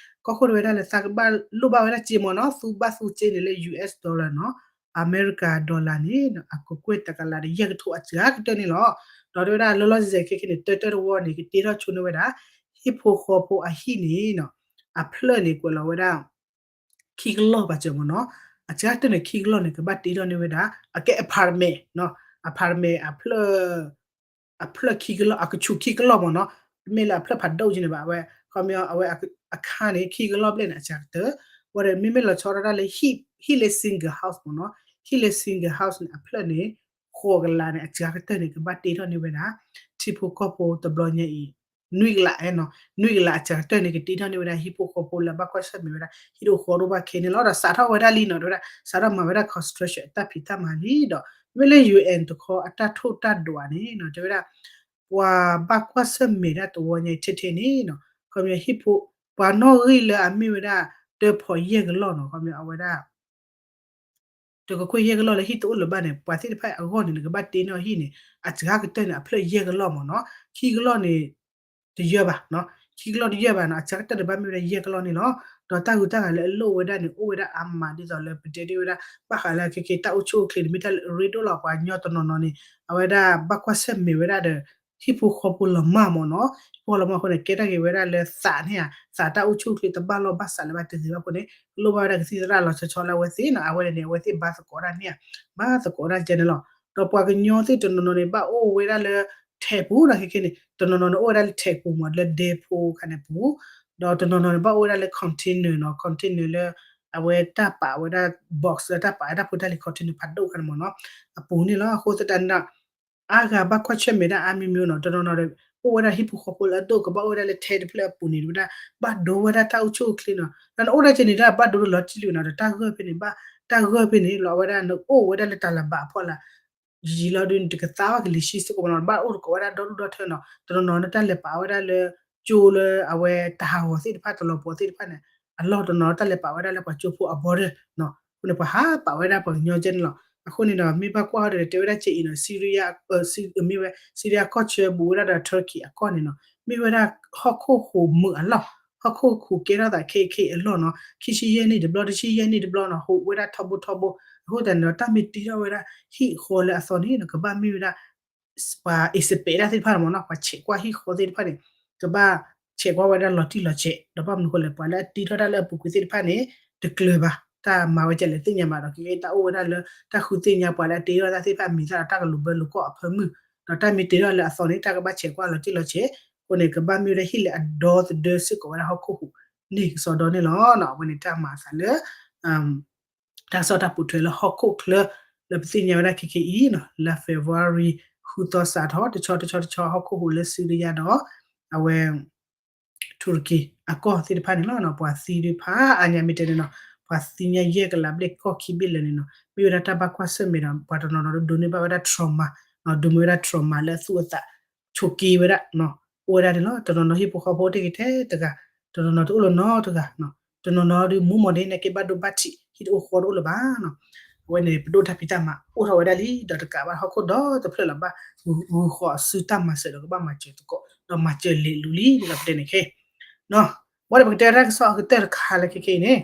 ကီၢ်ခိၣ်တဲဝဲဒၣ်လၢသးကဘၣ်လိၣ်ဘၣ်ဝဲဒၣ်စ့မ့ၢ်နီၤ, သူဘၣ်သူစ့န့ၣ်လၢ ယူၣ်အ့ၣ် dollar နီၤ, အမဲရကၤ dollar န့ၣ် အကကွဲၢ်တကလးဒီး ယဲၢ်ကထိအစှၤကတၢၢ်န့ၣ်လီၤ. ဒီးတဲဝဲဒၣ်လီၤလီၤဆဲးဆဲးခဲခဲန့ၣ် တၢတၢတဝီန့ၣ် ကတ့ထီၣ်ဆိန့ၢ်ဝဲဒၣ် ဟံၣ်ဖိဃီဖိအဟံၣ်န့ၣ်နီၤ, အဖျၢၣ်န့ၣ်ကွဲးလီၤဝဲဒၣ် ခံကလီၢ်ဘၣ်စၢၤမ့ၢ်နီၤ, အစှၤကတၢၢ်န့ၣ် ခံကလီၢ်န့ၣ် ကဘၣ်တ့ထီၣ်န့ၢ်ဝဲဒၣ် အကဲ apartment နီၤ, apartment အဖျၢၣ် အဖျၢၣ်ခံကလီၢ် အကဆူးခံကလီၢ်မ့ၢ်နီၤ, တမ့ၢ်လၢအဖျၢၣ်ဖးဒိၣ်ကန့ၣ်ဘၣ်, အဝဲ ခီပညီ အဝဲအခါန့ၣ် ခံကလီၢ်ဘျဲၣ်န့ၣ် အစှၤကတၢၢ်, ဝဲဒီးမ့မ့ၢ်လီၤဆီဒၣ်တၢ်လၢ ဟံၣ်လၢ single house မ့ၢ်နီၤ, ဟံၣ်လၢ single house န့ၣ် အဖျၢၣ်န့ၣ် ဃိးကလးန့ၣ် အစှၤကတၢၢ်န့ၣ် ကဘၣ်တ့ထီၣ်န့ၢ်ဝဲဒၣ် ထံဖိကီၢ်ဖိတဘျီညါအံၤ နွံကလးနီၤ, နွံကလးအစှၤကတၢၢ်န့ၣ် ကတ့ထီၣ်န့ၢ်ဝဲဒၣ် ဟံၣ်ဖိဃီဖိလၢအဘၣ်ကွၢ်ဆၢၣ်မဲာ်ဝဲဒၣ် ဟံၣ်တအိၣ်ဃီတအိၣ်ဘၣ်ခဲန့ၣ်လီၤ. ဒီးစးထီၣ်ဝဲဒၣ်လံနီၤ, တဲဝဲဒၣ် စးထီၣ်မၤဝဲဒၣ် construction အတၢ်ဖံးတၢ်မၤလံဒီး မ့မ့ၢ်လၢ ယူဢၣ်အၣ် တခီအတၢ်ထိၣ်တၢ်ဒွးန့ၣ်နီၤ, တဲဝဲဒၣ် ပှၤဘၣ်ကွၢ်ဆၢၣ်မဲာ်ဒၣ်တဝီညါအံၤထဲထဲန့ၣ်နီၤ, ခီပညီဟံၣ်ဖိ ပှၤနီၣ်ဂံၢ်လၢအမ့ၢ်ဝဲဒၣ် တၢဖီးယဲၢ်ကလီၢ်နီၤ, ခီပညီအဝဲဒၣ် တကကွဲၢ်ယဲၢ်ကလီၢ်လၢဟံၣ်တအိၣ်လၢၤဘၣ်န့ၣ် ပှၤသ့ၣ်တဖၣ်အဂီၢ်န့ၣ် နကဘၣ်တ့န့ၢ်အီၤဟံၣ်န့ၣ် အစှၤကတၢၢ်န့ၣ် အဖျၢၣ်ယဲၢ်ကလီၢ်မ့ၢ်နီၤ, ခံကလီၢ်န့ၣ် တယၢၢ်ဘၣ်, ခံကလီၢ်တယၢၢ်ဘၣ်နီၤ, အစှၤကတၢၢ်န့ၣ် ဘၣ်မ့ၢ်ဝဲဒၣ်ယဲၢ်ကလီၢ်န့ၣ်လီၤ. ဒီးတၢ်ဂုၤတၢ်ဂၤလၢအလိၣ်ဝဲဒၣ်န့ၣ် အိၣ်ဝဲဒၣ်အါမး ဒ်သိးလၢပတဲတ့ၢ်ဝဲဒၣ် ဘၣ်ဃးလၢခဲခဲတၢ်အိၣ်ဆူၣ်အိၣ်ချ့န့ၣ် မ့ၢ်တၢ်လၢအရ့ဒိၣ်လီၤ. ပှၤကညီတနီၤနီၤန့ၣ် အဝဲဒၣ်ဘၣ်ကွၢ်ဆၢၣ်မဲာ်ဝဲဒၣ်ဒီး ဟံၣ်ဖိဃီဖိလီၤမၢ်မ့ၢ်နီၤ, ဟံၣ်ဖိဃီလီၤမၢ်အဃိန့ၣ် ကဲထီၣ်က့ၤဝဲဒၣ်လၢသးန့ၣ်ဧါ, သးတၢ်အိၣ်ဆူၣ်အိၣ်ချ့တဘၣ်လီၢ်ဘၣ်စးလၢၤဘၣ်တဂ့ၤဘၣ်အဃိန့ၣ် လိၣ်ဘၣ်ဝဲဒၣ်ကသံၣ်သရၣ်လီၤဆီဆီလၢအဝဲသ့ၣ်နီၤ, အဝဲန့ၣ်န့ၣ် အဝဲသ့ၣ်ဘါသကိးတၢ်န့ၣ်ဧါ, ဘါသကိးတၢ်ကဲန့ၣ်လီၤ. ဒီးပှၤကညီသ့ၣ်တနီၤနီၤန့ၣ် ဘၣ်အိၣ်ဝဲဒၣ်လၢ ထဲးပူၤနီၤ, ခဲခဲန့ၣ် တနီၤနီၤန့ၣ် အိၣ်ဝဲဒၣ်လၢထဲးပူၤမ့ၢ်လၢဒဲဖိခါန့ၣ်ပူၤ, ဒီးတနီၤနီၤန့ၣ် ဘၣ်အိၣ်ဝဲဒၣ်လၢ container နီၤ, container လၢ အဝဲတၢ်ပာ်ဝဲဒၣ် box လၢတၢ်ပာ်ဝဲဒၣ်ဖိတၢ်လံၤ container ဖးဒိၣ်ခါန့ၣ်မ့ၢ်နီၤ, အပူၤန့ၣ်လီၤ. အဃိသတးန့ၣ်ဒီး အါဂၤဘၣ်ကွၢ်ဆၢၣ်မဲာ်ဒၣ်အါမံၤမံၤနီၤ, တနီၤနီၤဒီး အိၣ်ဝဲဒၣ်ဟံၣ်ဖိဃီဖိလၢအဒိၣ်ကဘၣ်အိၣ်ဝဲဒၣ်လၢထဲတဖျၢၣ်အပူၤန့ၣ် တဲဝဲဒၣ် ဘၣ်ဒိဝဲဒၣ်တၢ်အိၣ်ဆူၣ်အိၣ်ချ့နီၤ, ဒီးနအိၣ်ဒၣ်ကဲန့ၣ်ဒၣ် ဘၣ်ဒိလီၤတံၢ်လံနီၤ, ဒီးတၢ်ဂၢၢ်ဖဲန့ၣ် ဘၣ် တၢ်ဂၢၢ်ဖဲန့ၣ် လီၤဝဲဒၣ်နအိၣ်ဝဲဒၣ်လၢတၢ်လၢၤဘၣ်အဖီလာ် ယံာ်လီၤဒုး နတကသါဘၣ်ကလံၤဆံးစ့ၢ်ကီးမ့ၢ်နီၤ, ဘၣ်အိၣ်သကိးဝဲဒၣ်ဒီဒူၣ်ဒီထၢနီၤ, တနီၤနီၤန့ၣ် တၢ်လဲၤပာ်ဝဲဒၣ်လၢ ကၠိလၢအဝဲတၢ်ဟးဂီၤသ့ၣ်တဖၣ် တလီၤပှီၤသ့ၣ်တဖၣ်န့ၣ် အလီၢ်တနီၤ တၢ်လဲၤပာ်ဝဲဒၣ်လၢပှၤကၠိဖိအ border နီၤ, အဃိန့ၣ် ပှၤဟးပာ်ဝဲဒၣ်ပှၤကညီကဲန့ၣ်လီၤ. အဃိန့ၣ်ဒီး မ့ၢ်ဘၣ်ကွၢ်အီၤဒီး တဲဝဲဒၣ်ကဲအံၤနီၤ, Syria မ့ၢ်ဝဲ Syria ကီၢ်ဆၢဘူးဝဲဒၣ်ဒီး Turkey အကီၢ်န့ၣ်နီၤ, မ့ၢ်ဝဲဒၣ်ဟီၣ်ခိၣ်ဟူးမုာ်အလီၢ်, ဟီၣ်ခိၣ်ဟူးကဲထီၣ်သးခဲအံၤခဲအံၤအလီၢ်နီၤ, ခံဆံယဲၢ်နံၣ်တဘျီ တဆံယဲၢ်နံၣ်တဘျီနီၤ, ဟူးဝဲဒၣ်ထီဘိထီဘိ, အဃိသတးန့ၣ်ဒီး တၢ်မ့ၢ်တ့ထီၣ်ဝဲဒၣ် ဟံၣ်ဃီလၢအသီန့ၣ်နီၤ, ကဘၣ်မ့ၢ်ဝဲဒၣ် ပှၤ expert တၢ်သ့ၣ်တဖၣ်န့ၣ်မ့ၢ်နီၤ, ပှၤဆဲးကွၢ်ဟံၣ်ဃီသ့ၣ်တဖၣ်န့ၣ် ကဘၣ်ဆဲးကွၢ်ဝဲဒၣ်လီၤတံၢ်လီၤဆဲး, ဒီးဘၣ်မနုၤအဃိလဲၣ် ပှၤလၢအတ့ထီၣ်တၢ်လၢအပူၤကွံာ်သ့ၣ်တဖၣ်န့ၣ် တကျၢၤဘၣ်, တၢ်မၤဝဲကလဲၣ်သ့ၣ်ညါဘၣ်ဒီး ကဲတၢ်အိၣ်ဝဲဒၣ်လၢ တၢ်ဃုသ့ၣ်ညါပှၤလၢအတ့ထီၣ်တၢ်သ့ၣ်တဖၣ် မံၤသၣ်ဒီးတၢ်ကလူၤဘၢလိာ်ကွီၢ်အဖၢမုၢ်, ဒီးတၢ်မ့ၢ်တ့ထီၣ်လၢအသီန့ၣ် တၢ်ကဘၣ်ဆဲးကွၢ်လီၤတံၢ်လီၤဆဲး, အဃိန့ၣ် ကဘၣ်မ့ၢ်ဝဲဒၣ်ဟံၣ်လၢအဒီသဒၢစ့ၢ်ကီးဝဲဒၣ်ဟီၣ်ခိၣ်ဟူးန့ၢ်ကစီဒီန့ၣ်လီၤ. အဝဲန့ၣ်တၢ်မၤအသးလၢ တၢ်ကစီၣ်တၢ်ပိာ်ထွဲလၢဟီၣ်ခိၣ်ချၢ လၢပသ့ၣ်ညါဝဲဒၣ်ခဲခဲအံၤနီၤ, လါ February ဃုသီစးထီၣ် တဆီတဆီတဆီ ဟီၣ်ခိၣ်ဟူးလၢ Syria ဒီး အဝဲ Turkey အကီၢ်သ့ၣ်တဖၣ်န့ၣ်လီၤ. ပှၤသံဒုးဖးအါညါမ့ၢ်တဲန့ၣ်နီၤ, ပှၤသံညါယဲၢ်ကလးဘျဲၣ်ကီၢ်ခံဘ့ၣ်လၢာ်န့ၣ်နီၤ, မ့ၢ်ဝဲဒၣ်တၢ်ဘၣ်ကွၢ်ဆၢၣ်မဲာ်ဒီး ပှၤတနီၤနီၤဒိးန့ၢ်ဘၣ်ဝဲဒၣ် trauma နီၤ, ဒိးန့ၢ်ဝဲဒၣ် trauma လၢအသူၣ်အသး ဆိးက့ဝဲဒၣ် အိၣ်ဝဲဒၣ်န့ၣ်လီၤ. တနီၤနီၤဟံၣ်ဖိဃီဖိတဂ့ၤထဲတဂၤ, တနီၤနီၤတအိၣ်လၢၤနီတဂၤ, တနီၤနီၤဒုးမူမီၤဒ်န့ၣ်က့ဘၣ်ဒိဘၣ်ထံး ဟံၣ်တအိၣ်ဃီတအိၣ်လၢၤဘၣ်နီၤ. အဝဲန့ၣ် ပဒိၣ်တၢ်ဖံးတၢ်မၤအိၣ်ထီၣ်ဝဲဒၣ်လံ, ဒီးတကးဘၣ်ဟီၣ်ခိၣ်ဒီတဖျၢၣ်လၢၤဘၣ် ဂုၤဃီၤအစုတၢ်မၤစၢၤဒီးကဘၣ်မၤစၢၤသကိး ဒီးမၤစၢၤလဲၤလူၤလံ ဒ်သိးပတဲန့ၣ်ခဲ ဘၣ်ဒီးပကတဲတၢ်ကစီၣ်အကတၢၢ်တခါလၢခဲခဲအံၤန့ၣ်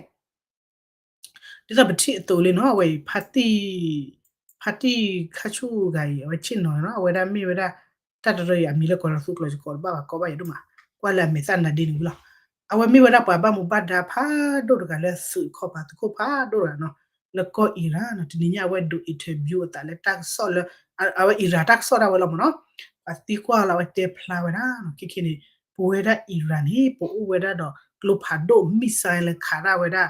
ဒ်သိးပထံၣ်အသိးလံနီၤ, အဝဲအံၤ ဖါတံၢ်ခါဆူၣ်ဂၤအံၤ အဝဲဆ့ၣ်နီၤနီၤ, အဝဲဒၣ်မ့ၢ်ဝဲဒၣ် တၢ်တရၢအံၤ အမံၤလၢကီးလီၤသူကျိၤစ့ၢ်ကီးတဘၣ်ဘၣ် ကီဘၣ်ယဲဒိၣ်မး, ကွၢ်လၢအမဲာ်သၣ်နၤဒ့န့ၣ်ဝံၤလီၤ. အဝဲမ့ၢ်ဝဲဒၣ်ပှၤဘၣ်မူဘၣ်ဒါဖးဒိၣ်တဂၤလၢသုးခီၣ်ပၤသုးခိၣ်ဖးဒိၣ်တဂၤနီၤ, လၢကီၢ် Iran နီၤ, တနံၤညါအဝဲဒိး interview အသးလၢတၢ်ကစီၣ်လၢ အဝဲ Iran တၢ်ကစီၣ်ဒၣ်ဝဲလီၤမ့ၢ်နီၤ, အသံကွၢ်လီၤအဝဲတဲဖျါဝဲဒၣ်နီၤ, ခဲခဲန့ၣ် ပဝဲဒၣ် Iran န့ၣ် ပအိၣ်ဝဲဒၣ်ဒီးကျိဖးဒိၣ် missile လၢခးဒၣ်ဝဲဒၣ်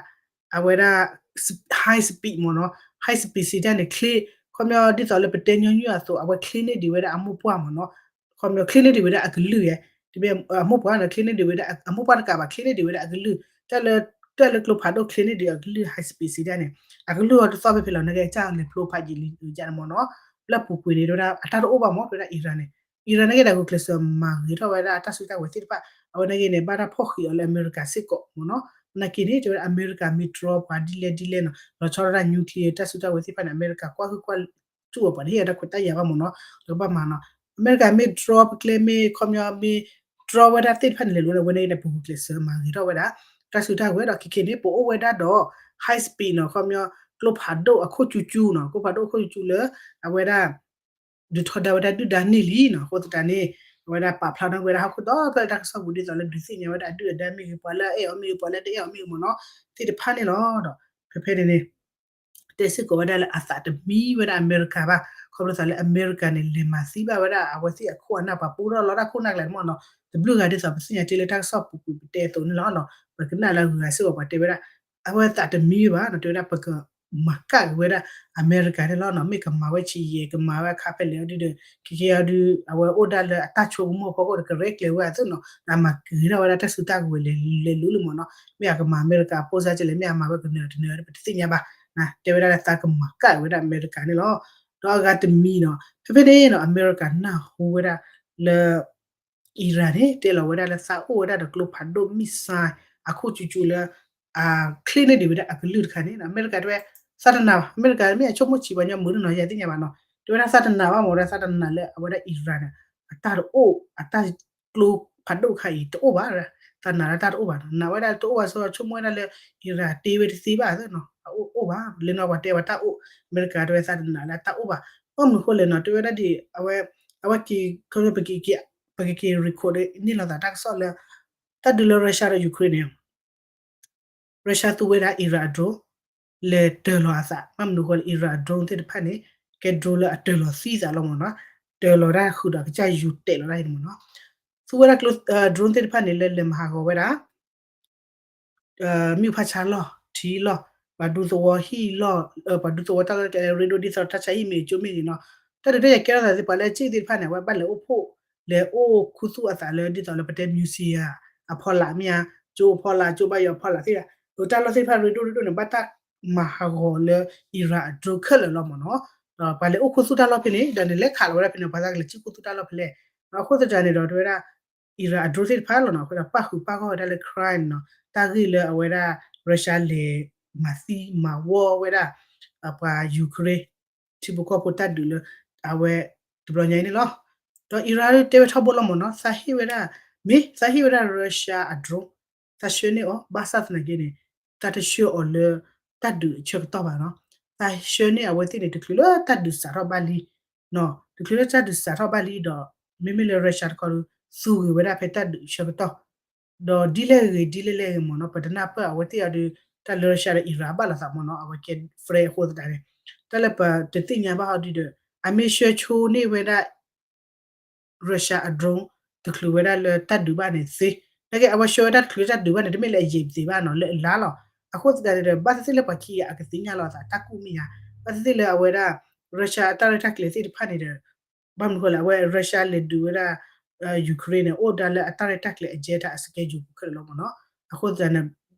အဝဲဒၣ် high speed မ့ၢ်နီၤ, high speed စံးတၢ်န့ၣ် ချ့, ခီပညီဒ်သိးလၢပတဲညီနုၢ်အသိး အဝဲချ့န့ၢ်ဒံးဝဲဒၣ်အမိၢ်ပှၢ်မ့ၢ်နီၤ, ခီပညီချ့န့ၢ်ဒံးဝဲဒၣ်အကလုၢ်ယဲ, တမ့ၢ်အမိၢ်ပှၢ်န့ၣ် ချ့န့ၢ်ဒံးဝဲဒၣ် အမိၢ်ပှၢ်တကးဘၣ် ချ့န့ၢ်ဒံးဝဲဒၣ်အကလုၢ်, တၢ်လၢ တၢ်လၢကျိဖးဒိၣ်ချ့န့ၢ်ဒံးအကလုၢ် high speed စံးတၢ်န့ၣ် အကလုၢ်အီၤတသီၣ်ဖဲဖဲလီၤ နကဲတၢ်လဲၤဖျိဖးယံာ်လံယဲန့ၣ်မ့ၢ်နီၤ, လၢပူၤကွံာ်န့ၣ် တဲဝဲဒၣ် အတၢ်တအိၣ်ဘၣ်မ့ၢ် တဲဝဲဒၣ် Iran န့ၣ်, Iran န့ၣ်က့ဒီး ဂုာ်ကျဲးစၢးမၤဂ့ၤထီၣ်ဝဲဒၣ်တၢ်စုတၢ်ဝဲၤသ့ၣ်တဖၣ်, အဝဲန့ၣ်က့န့ၣ် ဘၣ်တၢ်ဖီၣ်ဃံးအီၤလၢအမဲရကၤစ့ၢ်ကီးမ့ၢ်နီၤ, နာ်က့န့ၣ် တဲဝဲဒၣ်အမဲရကၤမ့ၢ်တြီပှၤဒ်လဲၣ်ဒ်လဲၣ်နီၤ လီၤဆီဒၣ်တၢ် nuclear တၢ်စုတၢ်ဝဲၤသ့ၣ်တဖၣ်န့ၣ် အမဲရကၤကွၢ်ဟုၣ်ကွၢ်စူၣ်အီၤ ပှၤတဟ့ၣ်အတၢ်ခွဲးတၢ်ယာ်ဘၣ်မ့ၢ်နီၤ လၢကဘၣ်မၤနီၤ အမဲရကၤမ့ၢ်တြီပကျဲမ့ၢ်ခီပညီမ့ၢ်တြီဝဲဒၣ်သ့ၣ်တဖၣ်န့ၣ် လဲၤလိၤန့ၣ် အဝဲန့ၣ်န့ၣ် ပဂုာ်ကျဲးစၢးမၤဂ့ၤထီၣ်ဝဲဒၣ် တၢ်စုတၢ်ဝဲၤဒီးခဲခဲန့ၣ် ပအိၣ်ဝဲဒၣ်ဒီး high speed နီၤ ခီပညီ ကျိဖးဒိၣ်အခိၣ်ကၠူကၠူနီၤ ကျိဖးဒိၣ်အခိၣ်ကၠူကၠူလၢ အဝဲဒၣ် ဒုးထီဒါဝဲဒၣ်ဒုၣ်ဒါန့ၢ်လံနီၤ အဃိသတးန့ၣ် အဝဲဒၣ်ပာ်ဖျါထီၣ်ဝဲဒၣ်ဟီၣ်ခိၣ်ဒီဖျၢၣ်လၢတၢ်ကစီၣ်ပူၤဒ်သိးလၢဒုးသ့ၣ်ညါဝဲဒၣ်အဒုၣ်အဒါမ့ၢ်ဂ့ၤ ပှၤလၢအအဲၣ်အီၤမ့ၢ်ဂ့ၤ ပှၤလၢတအဲၣ်အီၤမ့ၢ်ဂ့ၤ ပှၤလၢတအဲၣ်အီၤမ့ၢ်ဂ့ၤမ့ၢ်နီၤ သ့ၣ်တဖၣ်န့ၣ်လီၤဒီး ဖဲဖဲန့ၣ်န့ၣ် တဲစ့ၢ်ကီးဝဲဒၣ်လၢအသးတမံဝဲဒၣ်အမဲရကၤဘၣ် ခီဖျိသးလၢအမဲရကၤန့ၣ် လဲၤမၤသံဘၣ်ဝဲဒၣ် အဝဲသ့ၣ်အခိၣ်အနၢ်ပှၤပူထီၣ်လီၤတၢ်ခိၣ်နၢ်ကျဲမ့ၢ်နီၤ တဘျုးဂၤဒ်သိးပသ့ၣ်ညါတ့ၢ်လၢတၢ်ကစီၣ်ပူၤကွံာ်ပတဲအသိးန့ၣ်လီၤနီၤ ပကနၣ်လၢအဂုၤအဂၤစ့ၢ်ကီးပှၤတဲဝဲဒၣ် အဝဲသးတမံဘၣ်နီၤ တဲဝဲဒၣ်ပက မၤကၣ်က့ၤဝဲဒၣ်အမဲရကၤန့ၣ်လီၤနီၤ မ့ၢ်ကမၤဝဲဆံးယဲၢ် ကမၤဝဲခါဖဲလဲၣ်အီၤဒုဒီး ခဲကဲအီၤဒု အဝဲအိၣ်ဒၣ်လၢအတၢ်ဆိကမိၣ်ဖီခိၣ်ဒီးကရဲကျဲၤဝဲအသိးနီၤ အမၤက့ၤထီၣ်ဝဲဒၣ်တၢ်စုတၢ်ကဝဲၤလဲၤလဲၤလိၤလံမ့ၢ်နီၤ မ့ၢ်အကမၤအမဲရကၤအပိၢ်စါကလဲၣ် မ့ၢ်အမၤဝဲကနၢၤတနၢၤဒီး ပတသ့ၣ်ညါဘၣ် တဲဝဲဒၣ်လၢသးကမၤကၣ်ဝဲဒၣ်အမဲရကၤန့ၣ်လီၤ ဒီးအဂၤတမံနီၤ ဖဲဖဲန့ၣ်နီၤ အမဲရကၤနၢ်ဟူဝဲဒၣ်လၢ Iran န့ၣ် တဲလီၤဝဲဒၣ်လၢသးအိၣ်ဝဲဒၣ်ဒီးကျိဖးဒိၣ် missile အခိၣ်ကၠူကၠူလၢ အချ့န့ၢ်ဒံးဝဲဒၣ်အကလုၢ်တခါန့ၣ် အမဲရကၤတဲဝဲ သးတနာ်ဘၣ် အမဲရကၤမ့ၢ်အဆိကမိၣ်ဆံးပှၤညီမုာ်နီၤ ယၤသ့ၣ်ညါဘၣ်နီၤ တဲဝဲဒၣ်သးတနာ်ဘၣ်မ့ၢ်ဝဲဒၣ်သးတနာ်လၢအဝဲဒၣ် Iran န့ၣ် အတၢ်တအိၣ် အတၢ်ကျိဖးဒိၣ်တခါအံၤတအိၣ်ဘၣ် သးနာ်လၢတၢ်တအိၣ်ဘၣ်နီၤ နာ်ဝဲဒၣ်တအိၣ်ဘၣ်ဆိဆိကမိၣ်ဝဲဒၣ်လၢ Iran တ့ဝဲတသ့ဘၣ်သ့နီၤ အအိၣ်အိၣ်ဘၣ် လၢနီၤပှၤတဲဝဲတၢ်အိၣ် အမဲရကၤတဲဝဲသးတနာ်လၢတၢ်အိၣ်ဘၣ် ဘၣ်မနုၤဃိလဲၣ်နီၤ တဲဝဲဒၣ်ဒ် အဝဲ အဝဲက့ၤ ပကက့ၤ record န့ၢ်လိာ်သးတၢ်ကစီၣ်လၢ တၢ်ဒုးလၢ Russia ဒီး Ukraine န့ၣ် Russia သူဝဲဒၣ် Iran အ drone လဲၤတၢၤလီၤအသး ဘၣ်မနုၤဃိလၢ Iran အ drone သ့ၣ်တဖၣ်န့ၣ် ကဲ drone လၢအတၢၤလီၤသံသးလီၤမ့ၢ်နီၤ တၢၤလီၤတၢ်ဃုာ်ဒီးကစၢ်ယူၤတဲာ်လီၤတၢ်အံၤန့ၣ်မ့ၢ်နီၤ သူဝဲဒၣ်ကျိ drone သ့ၣ်တဖၣ်န့ၣ် လၢလဲၤမၤဟးဂီၤဝဲဒၣ် မ့ၣ်အူဖးဆါလီၢ် ထံလီၢ် ပှၤဒူသဝီဟံၣ်လီၢ် ပှၤဒူသဝီတၢ်လီၢ်တၢ်ကျဲ ရ့ဒိၣ်ဒ်သိးတၢ်ဆါဟံၣ်မ့ၢ်ဂ့ၤ ကၠိမ့ၢ်ဂ့ၤနီၤ တၢ်ဒုးတၢ်ယၤကဲထီၣ်သးသ့ၣ် ပှၤလၢအစ့ၣ်သ့ၣ်တဖၣ်န့ၣ် အဝဲဘၣ်လဲၤအိၣ်ဖှိၣ် လဲၤအိၣ်ခူသူၣ်အသးလၢဒ်သိးလၢပတဲ museum အဖီလာ်မ့ၢ်ဧါ ကၠိအဖီလာ် ကၠိဘါယွၤအဖီလာ်သ့ၣ်ဧါ တၢ်လီၢ်သ့ၣ်တဖၣ်ရ့ဒိၣ်ရ့ဒိၣ်န့ၣ် ဘၣ်တၢ်မၤဟးဂီၤလၢ Iran အ drone ခဲလၢာ်လီၤမ့ၢ်နီၤ ဒီးပှၤလဲၤအိၣ်ခူသူၣ်တၢ်လီၢ်ဖဲန့ၣ် ဒီးန့ၣ်လဲၤခးလီၤဝဲဒၣ်ဖဲန့ၣ် ပှၤသးကလဲၤစံၣ်ခူသူၣ်တၢ်လီၢ်ဖဲလဲၣ် အဃိသတးန့ၣ်ဒီး တဲဝဲဒၣ် Iran အ drone သ့ၣ်တဖၣ်လီၤနီၤ အဃိဒီးပၣ်ဃုာ်ပၣ်ဂီၢ်ဝဲဒၣ်လၢ crime နီၤ တၢ်ဂ့ၢ်လၢအဝဲဒၣ် Russia လဲၤမၤသံမၤဝီဝဲဒၣ် ပှၤ Ukraine ထံဖိကီၢ်ဖိတၢ်ဒုးလၢ အဝဲ တဘျီညါအံၤန့ၣ်လီၤ. ဒီး Iran တဲဝဲထီဘိလီၤမ့ၢ်နီၤ သးဟ့ၣ်ဝဲဒၣ် မ့ၢ်သးဟ့ၣ်ဝဲဒၣ် Russia အ drone သးဆှၢန့ၢ်အီၤ ဘၣ်ဆၣ်သနာ်က့န့ၣ် သးတဆှၢအီၤလၢ တၢ်ဒုးအဆၢကတီၢ်ဘၣ်နီၤ သးဆှၢန့ၢ်အဝဲသ့ၣ်န့ၣ် တချုးလၢတၢ်ဒုးစးထီၣ်ဘၣ်လံ တချုးလၢတၢ်ဒုးစးထီၣ်ဘၣ်လံဒီး မ့မ့ၢ်လၢ Russia တခီဒီး သူဂ့ၤဝဲဒၣ်ဖဲတၢ်ဒုးအဆၢကတီၢ် ဒီးဒ်လဲၣ်ဂ့ၤ ဒ်လဲၣ်လဲၣ်ဂ့ၤမ့ၢ်နီၤ ပတနၢ်ပၢၢ်အဝဲသ့ၣ်အီၤဒီး တၢ်လၢ Russia ဒီး Iran ဘၣ်လိာ်သးမ့ၢ်နီၤ အဝဲကဲ friend အဃိသတးန့ၣ် တၢ်လၢပတသ့ၣ်ညါဘၣ်အီၤဒ်ဒီး အမ့ၢ်ဆှၢဆိန့ၢ်ဝဲဒၣ် Russia အ drone တချုးဝဲဒၣ်လၢတၢ်ဒုးဘၣ်န့ၣ်သ့, နာ်က့အဝဲဆှၢဝဲဒၣ်တချုးလၢတၢ်ဒုးဘၣ်န့ၣ် တမ့ၢ်လၢအယံာ်သ့ဘၣ်နီၤ လၢအလါလီၤ. အဃိသတးန့ၣ်ဒီး ဘၣ်သ့ၣ်သ့ၣ်လၢပှၤခံဂၤအကသ့ၣ်ညါလီၤအသးတၢ်ကူၣ်မ့ၢ်ဧါ, ဘၣ်သ့ၣ်သ့ၣ်လၢအဝဲဒၣ် Russia အတၢ်ရဲၣ်တၢ်ကျဲၤသ့ၣ်တဖၣ်န့ၣ်ဒီး ဘၣ်မနုၤဃိလဲၣ် အဝဲ Russia လဲၤဒုးဝဲဒၣ် Ukraine န့ၣ် အိၣ်ဒၣ်လၢအတၢ်ရဲၣ်တၢ်ကျဲၤအကဲတၢ်အ schedule ပူၤခဲလၢာ်လီၤမ့ၢ်နီၤ. အဃိသတးန့ၣ်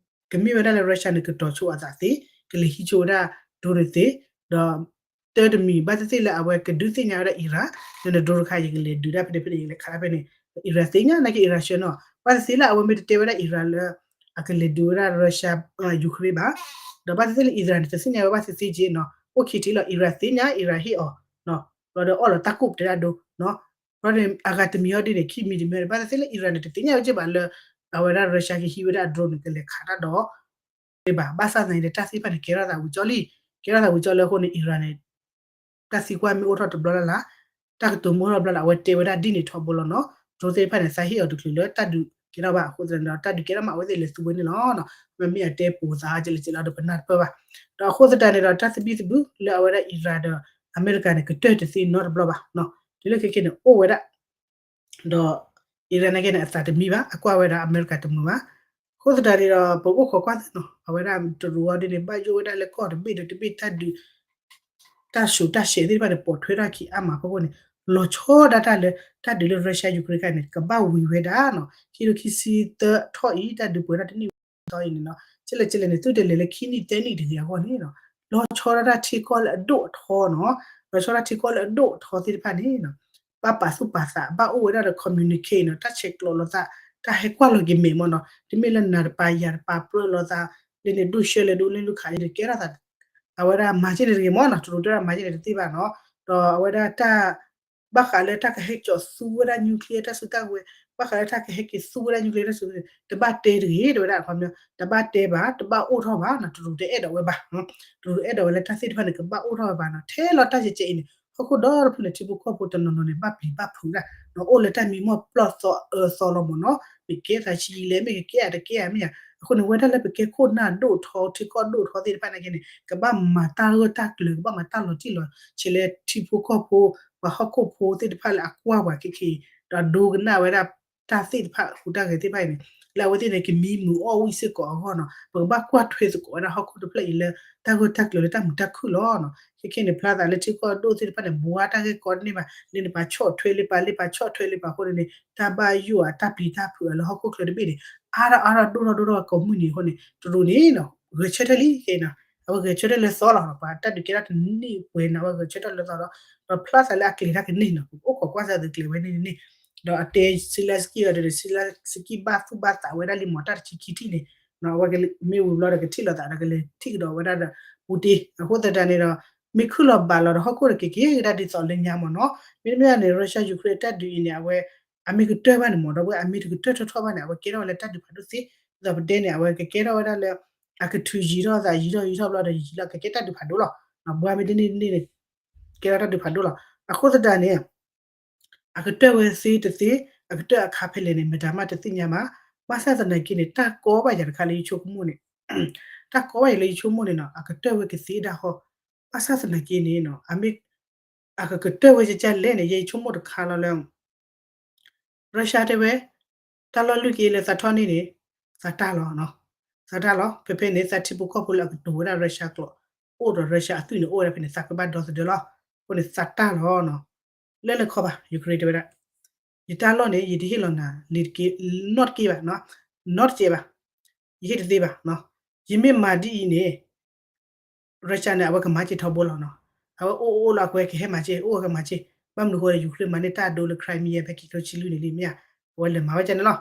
ကမ့ၢ်ဝဲဒၣ်လၢ Russia န့ၣ် ကတီၤဆိအသးသ့, ကလဲၤဟံးဆိဝဲဒၣ် drone န့ၣ်သ့, ဒီး တၢတမံၤ ဘၣ်သ့ၣ်သ့ၣ်လၢအဝဲကဒုးသ့ၣ်ညါဝဲဒၣ် Iran လၢန drone တခါ ယကလဲၤဒုးဒၣ်ဖဲန့ၣ်ဖဲန့ၣ် ယကလဲၤခးဒၣ်ဖဲန့ၣ်, Iran သ့ၣ်ညါ နာ်က့ Iran ဆှၢနီၤ, ဘၣ်သ့ၣ်သ့ၣ်လၢအဝဲမ့ၢ်တတဲဝဲဒၣ် Iran လၢ အကလဲၤဒုးဝဲဒၣ် Russia Ukraine ဘၣ်, ဒီးဘၣ်သ့ၣ်သ့ၣ်လၢ Iran န့ၣ် တသ့ၣ်ညါဝဲဘၣ်သ့ၣ်သ့ၣ်က့နီၤ, အိၣ်ခံထံၣ်လီၤ Iran သ့ၣ်ညါ Iran ဟ့ၣ်အီၤ, ဘျီဒီးအီၣ်လီၤတၢ်ကူၣ်ပတဲတၢ်ဒိ, ဘျီဒီးအဂၤတမံၤအီၤဒ်န့ၣ် ခံမံၤတမံၤ ဘၣ်သ့ၣ်သ့ၣ်လၢ Iran န့ၣ် တသ့ၣ်ညါဝဲက့ဘၣ်လၢ အဝဲဒၣ် Russia ကဟံးဝဲဒၣ် drone န့ၣ် ကလဲၤခးတၢ်ဒီး ဘၣ်, ဘၣ်ဆၣ်သနာ်က့ဒီး တၢ်သ့ၣ်တဖၣ်န့ၣ် ကဲထီၣ်သးဝံၤကၠီလံ, ကဲထီၣ်သးဝံၤကၠီလၢအဃိန့ၣ် Iran န့ၣ် တၢ်သံကွၢ်မ့ၢ်အိၣ်ထီၣ်တဘျီလၢ်လၢ်, တၢ်ကတိၤမ့ၢ်အိၣ်ထီၣ်ဘျီလၢ် အဝဲတဲဝဲဒၣ်ဒ်န့ၣ်ထီဘိလီၤနီၤ, drone သ့ၣ်တဖၣ်န့ၣ် သးဟ့ၣ်အီၤတချုးလၢတၢ်ဒုးကဲထီၣ်ဘၣ်အဃိသတးန့ၣ်ဒီး တၢ်ဒုးကဲထီၣ်မး အဝဲသ့ၣ်လဲၤသူဝဲန့ၣ်လီၤ. မ့မ့ၢ်အတဲပိာ်သးကလဲာ်ကလဲာ်ဒီး ပနၢ်တပၢၢ်ဘၣ်, ဒီးအဃိသတးန့ၣ်ဒီး တၢ်သဘံၣ်သဘုၣ်လၢအဝဲဒၣ် Iran ဒီး အမဲရကၤန့ၣ် ကတၢၢ်တသ့နီတဘျီဘၣ်, တုၤလၢခဲကဲန့ၣ် အိၣ်ဝဲဒၣ် ဒီး Iran နာ်က့န့ၣ် အသးတမံဘၣ်, အကွၢ်ဝဲဒၣ်အမဲရကၤတမုာ်ဘၣ်. အဃိသတးန့ၣ်ဒီး ပအိၣ်ခိးကွၢ်သ့နီၤ, အဝဲဒၣ်တရူးအီၤဒ်န့ၣ် ဘၣ်ယိၣ်ဝဲဒၣ်လၢကီၢ်တဘ့ၣ်ဒီးတဘ့ၣ်တၢ်ဒုး တၢ်ဆူးတၢ်ဆဲးသ့ၣ်တဖၣ်န့ၣ် ပိာ်ထွဲထီၣ်ခံအါမးဖီခိၣ်န့ၣ် လီၤဆီဒၣ်တၢ်လၢ တၢ်ဒုးလၢ Russia Ukraine ခါန့ၣ် ကဘၣ်ဝံၤဝဲဒၣ်နီၤ, ခံကထိခံဆံသၢထီၣ်အံၤ တၢ်ဒုးပှဲၤထီၣ်တနံၣ်ဝံၤအံၤန့ၣ်နီၤ, ကလဲာ်ကလဲာ်န့ၣ် သုတလဲၤလၢခံနံၣ်သၢနံၣ်တဂ့ၤအဂီၢ်န့ၣ်နီၤ, လီၤဆီဒၣ်တၢ်ထံကီၢ်လၢအဒိၣ်အထီနီၤ, လီၤဆီဒၣ်ထံကီၢ်လၢအဒိၣ်အထီသ့ၣ်တဖၣ်န့ၣ်နီၤ ဘၣ်ပာ်သူၣ်ပာ်သး ဘၣ်အိၣ်ဝဲဒၣ်ဒီး communicate နီၤ, တၢ်ဆဲးကျိးလိာ်သး, တၢ်ဟဲကွၢ်လီၤက့ၤမဲာ်မ့ၢ်နီၤ, တမ့ၢ်လၢနၤတပာ်ယၤတပာ်ပြၢလိာ်သး, လၢန့ၣ်ဒိၣ်ရှဲလဲၣ်ဒိၣ်လၢဒိၣ်ခးန့ၣ် တကဲထီၣ်သး, အဝဲဒၣ်မၤက့န့ၣ်တဂ့ၤမ့ၢ်နီၤ, တရူးတဲဒၣ်မၤက့န့ၣ်တသ့ဘၣ်နီၤ, ဒီးအဝဲဒၣ်တၢ် ဘၣ်ဃးလၢတၢ်ကဟဲကၠီးသူဝဲဒၣ် nuclear တၢ်စုတၢ်ဝဲၤ, ဘၣ်ဃးလၢတၢ်ကဟဲက့ၤသူဝဲဒၣ် nuclear တၢ်စုန့ၣ် တဘၣ်တဲတဂ့ၤ တဲဝဲဒၣ်အခီပညီ တဘၣ်တဲဘၣ် တဘၣ်အိၣ်ထီၣ်ဘၣ်နီၤ, တရူးတအဲၣ်ဒိးဝဲဘၣ်, တရူးတအဲၣ်ဒိးဝဲလၢတၢ်သ့ၣ်တဖၣ်န့ၣ် ကဘၣ်အိၣ်ထီၣ်ဝဲဘၣ်နီၤ, ထဲလီၤတၢ်ကဲကဲအံၤန့ၣ် ဟီၣ်ခိၣ်ဒီတဖုန့ၣ် ထံဖိကီၢ်ဖိတနီၤနီၤန့ၣ် ဘၣ်ပျံၤဘၣ်ဖုးဒၣ်, ဒီးအိၣ်လၢတၢ်မံမီၢ်ပျီၢ်သီလီၤမ့ၢ်နီၤ, မ့ၢ်ကဲသးဆံးလဲၣ် မ့ၢ်ကကဲအတကဲအမ့ၢ်ဧါ, အဃိန့ၣ် ဝဲဒၣ်လၢပကဲခိၣ်နၢ်ဒိၣ်ထီ ထံကီၢ်ဒိၣ်ထီသ့ၣ်တဖၣ်နာ်က့န့ၣ် ကဘၣ်မၤတၢ်ဂၢၢ်တၢ်ကျၢၤ ကဘၣ်မၤတၢ်လီၤတံၢ်လီၤဆဲးလၢထံဖိကီၢ်ဖိ ပှၤဟီၣ်ခိၣ်ဖိသ့ၣ်တဖၣ်လၢအကွၢ်ပှၤခဲခဲအံၤ, ဒီးဒိကနၣ်ဝဲဒၣ်တၢ်သ့ၣ်တဖၣ်ဟူးတၢ်ဂဲၤသ့ၣ်တဖၣ်အံၤန့ၣ် လၢအဝဲသ့ၣ်န့ၣ် ကမံမုာ်အီၣ်ဝံၣ်စ့ၢ်ကီးအဂီၢ်နီၤ, ပကဘၣ်ကွၢ်ထွဲသကိးဝဲဒၣ်ဟီၣ်ခိၣ်တဖျၢၣ်အံၤလၢ တၢ်ဂၢၢ်တၢ်ကျၢၤလၢတၢ်မုာ်တၢ်ခုၣ်လီၤနီၤ, ခဲခဲန့ၣ် ဖျါသးလၢထံကီၢ်ဒိၣ်သ့ၣ်တဖၣ်န့ၣ် ဘှါတၢ်ဂ့ၢ်ကီတန့ၢ်ဘၣ်, လၢန့ၣ်ပှၤဆီၣ်ထွဲလၢပှၤ လၢပှၤဆီၣ်ထွဲလၢပှၤအဃိန့ၣ် တၢ်ဘၣ်ယိၣ်အတၢ်ပျံၤတၢ်ဖုးအလၢဟီၣ်ခိၣ်ချၢတဘ့ၣ်န့ၣ် အါထီၣ်အါထီၣ်ဒိၣ်ထီၣ်ဒိၣ်ထီၣ်ကိးမုၢ်နံၤအဃိန့ၣ် တရူးန့ၣ်နီၤ ဂဲၤဆၢထၢၣ်လံခဲအံၤနီၤ, အဝဲဂဲၤဆၢထၢၣ်လၢသီလီၤ, ပှၤတၢ်ဒုးကဲထီၣ်တနံၣ်ပှဲၤန့ၣ် အဝဲဂဲၤဆၢထၢၣ်လၢသီဒီး ဒီးဖျါသးလၢအကျဲၤတၢ်ကန့ၢ်နီၤ, ပကအိၣ်ခိးကွၢ်စၢ်သုကျဲၤဝဲန့ၣ်န့ၣ်, ဒီးအတဲ Zelenskyy အီၤဒီး Zelenskyy ဘၣ်သူၣ်ဘၣ်သးဝဲဒၣ်လံမီၤ တၢ်တဆံခံထံၣ်န့ၣ်, အဝဲမ့ၢ်ဝံၤဘျီဒီးကထံၣ်လိာ်သးဒီး ကလဲၤထံၣ်ကဒီးဝဲဒၣ်ဒီး Putin အဃိသတးန့ၣ်ဒီး မ့ၢ်ခုၣ်လီၤဘၣ်လီၤဒီး ဟီၣ်ခိၣ်ဒီးကက့ၤကဒါဒ်သိးလၢညါမ့ၢ်နီၤ, မ့တမ့ၢ်န့ၣ် Russia Ukraine တၢ်ဒုးအံၤန့ၣ် အဝဲ အမ့ၢ်ကတၢၢ်ဘၣ်န့ၣ်မ့ၢ်ဒီး အဝဲအမ့ၢ်တကတၢၢ်ထီၣ်ထီၣ်ဘၣ်န့ၣ် အဝဲကဲထီၣ်ဝဲလၢတၢ်ဒုးဖးဒိၣ်သ့, ဒ်သိးပတဲန့ၣ် အဝဲကကဲထီၣ်ဝဲဒၣ်လၢ အကထုးယံၤထီၣ်သး ယံၤထီၣ်ယံၤထီၣ်ဘျီဒီး ယံၤလီၤ ကကဲတၢ်ဒုးဖးဒိၣ်လီၤ, ဘှါမ့ၢ်တန့ၢ်တန့ၢ်န့ၣ် ကဲထီၣ်တၢ်ဒုးဖးဒိၣ်လီၤ, အဃိသတးန့ၣ် အကတၢၢ်ဝဲသ့တသ့, အကတၢၢ်အခါဖဲလဲၣ်န့ၣ် မတၤမးတသ့ၣ်ညါဘၣ်, ဘၣ်ဆၣ်သနာ်က့န့ၣ် တၢ်ကီဘၣ်ယၤတခါလၢယဆိကမိၣ်န့ၣ်, တၢ်ကီဘၣ်ယၤလၢယဆိကမိၣ်န့ၣ်နီၤ အကတၢၢ်ဝဲကသ့ဒၣ်ဃီ, ဘၣ်ဆၣ်သနာ်က့န့ၣ်နီၤ အမ့ၢ် အကကတၢၢ်ဝဲကကလဲၣ်န့ၣ် ယဲယဆိကမိၣ်တခါလီၤလၢ Russia တဲဝဲ တၢ်လီၢ်လွံၢ်က့လၢသးထီၣ်န့ၢ်န့ၣ် သးတၢ်လီၤ, သးတၢ်လီၤ, ဖဲဖဲန့ၣ် သးထံဖိကီၢ်ဖိလၢအကတိၤဝဲဒၣ် Russia ကျိာ် အိၣ်ဒီး Russia အသွံၣ်န့ၣ် အိၣ်ဝဲဒၣ်ဖဲန့ၣ် သးကဘၣ်ဒီသဒၢလီၤ, အဃိန့ၣ် သးတၢ်လီၤနီၤ, လၢလၢခီဘၣ် Ukraine တဲဝဲဒၣ် ယတၢ်လီၢ်န့ၣ် ယတဟ့ၣ်လီၤနၤလံၤတက့ၢ်, နီတက့ၢ်ဘၣ်, နီတစဲးဘၣ်, ယဟ့ၣ်တသ့ဘၣ်, ယမ့ၢ်မၤဒ်အံၤန့ၣ် Russia န့ၣ် အဝဲကမၤစ့ၢ်ထီဘိလီၤနီၤ, အဝဲအိၣ်အိၣ်လၢအကွဲကဟဲမၤစ့ၢ် အိၣ်ဝဲကမၤစ့ၢ်, ဘၣ်မနုၤဃိ Ukraine မၤန့ၢ်တၢ်ဒိလၢ Crimea ဖဲခံကထိဆံလွံၢ်န့ၣ်လံမ့ၢ်ဧါ, အဝဲလဲၤမၤဝဲဒ်န့ၣ်လီၤ,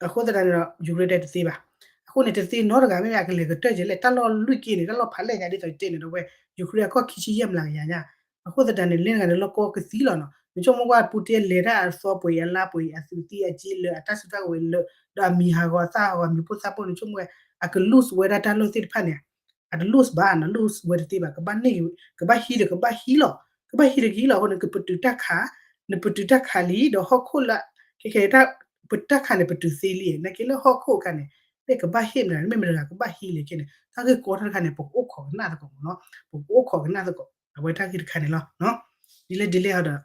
အဃိသတးန့ၣ်ဒီး Ukraine တဲတသ့ဘၣ်, အဃိန့ၣ် တသ့နီတဂၤမ့ၢ်မ့ၢ် အကလဲၤကတၢၢ်ကလဲၣ် တၢ်လီၢ်လွံၢ်က့န့ၣ် တၢ်လီၢ်ဖးလဲၢ်ညါဒ်သိးယတဲန့ၣ်ဒီးဝဲ Ukraine အခီၣ်ခံဆံယဲၢ်မျးကယၤညါ, အဃိသတးန့ၣ် လၢနဂၤန့ၣ် လီၢ်ကီကသံလီၤနီၤ, နဆိကမိၣ်ကွၢ် Putin လဲၤတၢ်အသီပှဲၤအံၤအလါပှဲၤအံၤ အသူးသံအက့လၢာ် အတၢ်စုတၢ်ဝဲၤလၢာ် ဒီးအမံၤဟးဂီၤသၣ်ဟးဂီၤ မံၤပိၢ်သၣ်ပိၢ် နဆိကမိၣ်ဝဲ အက lose ဝဲဒၣ်တၢ်လီၢ်သ့ၣ်တဖၣ်န့ၣ် အတ lose ဘၣ်နီၤ lose ဝဲတသ့ဘၣ် ကဘၣ်န့ၢ် ကဘၣ်ဟံးဒီးကဘၣ်ဟံးလီၤ, ကဘၣ်ဟံးဒီးကဟံးလီၤအဃိန့ၣ် ကပတုာ်တၢ်ခး, နပတုာ်တၢ်ခးလံဒီးဟီၣ်ခိၣ်လၢ ခဲခဲတၢ် ပတၢ်ခးန့ၣ် ပတုာ်သ့လံ နာ်က့လၢဟီၣ်ခိၣ်အခါန့ၣ် မ့ၢ်ကဘၣ်ဟ့ၣ်မတၤ မ့ၢ်မတၤတဂၤကဘၣ်ဟံးလံခဲန့ၣ် တၢ်ဂ့ၢ်ကီတၢ်တခါန့ၣ် ပကအိၣ်ခိးကနၣ်သကိးမ့ၢ်နီၤ, ပကအိၣ်ခိးကနၣ်သကိး အဝဲတၢ်ဂ့ၢ်တခါန့ၣ်လီၤ. ဒ်လဲၣ်ဒ်လဲၣ်ဟီဒီး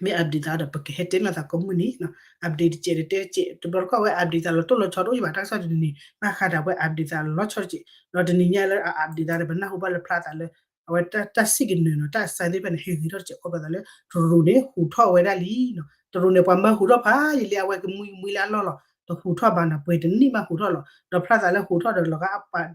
မ့ၢ် update သးဒီး ပကဟဲတဲနီၣ်သးကိးမုၢ်နံၤ, update တစဲးတတဲတစဲး တဘျီတခီၣ်ဝဲ update သးလီၤတိၢ်လီၤဆီတအိၣ်ယဘၣ် တၢ်ကစီၣ်တနံၤနံၤ ဘၣ်ဃးဒၣ်ဝဲ update သးလီၤဆီတစဲး ဒီးတနံၤညါလၢအ update သးဒီး ပနၢ်ဟူဘၣ်လၢဖျါသးလၢ အဝဲတၢ်စံၣ်ကနၢၤနီၤ တၢ်အစဲသ့ၣ်တဖၣ်န့ၣ် ဟ့ၣ်ဂံၢ်ထီၣ်တစဲးခီဖျိသးလၢ တရူးန့ၣ် ဟူးထီၣ်ဝဲဒၣ်လံနီၤ, တရူးန့ၣ် ပှၤမၢဟူးထီၣ်ဖးယံာ်လံ အဝဲကမှံမှံလၢအလီၢ်လီၤ, တဟူးထီၣ်ဘၣ်နီၤ ပှဲၤတနံၣ်မးဟူးထီၣ်လီၤ, ဒီးဖျါသးလၢဟူးထီၣ်ဒီးလီၤဂာ် ဘၣ်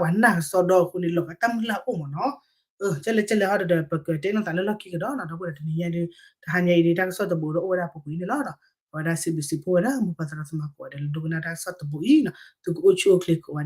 ပှၤနၢ်ကစီဒီအဃိန့ၣ် လီၤဂာ်တၢ်မုၢ်လၢ်အိၣ်မ့ၢ်နီၤ ကဲလဲၣ်ကဲလဲၣ်ဟီဒီး ပကတဲနီၣ်သးလၢလီၢ်ခံကဒီးနီၤ ဒီပုၢ်ဝဲၢ်ဒီးတနံၤညါဒီး တဟါညါအံၤဒီး တၢ်ကစီၣ်တဘိးဒီးအိၣ်ဝဲဒၣ်ပူၤကွံာ်န့ၣ်လီၤ. အဝဲဒၣ်စံးဘျုးစံးဖှိၣ်ဝဲဒၣ် မိၢ်ပၢ်သရၣ်သမါကိးဂၤဒဲးလၢဒိကနၣ်တၢ်ကစီၣ်တဘိးအံၤနီၤ သုကအိၣ်ဆူၣ်အိၣ်ချ့ကိးဂၤဒဲး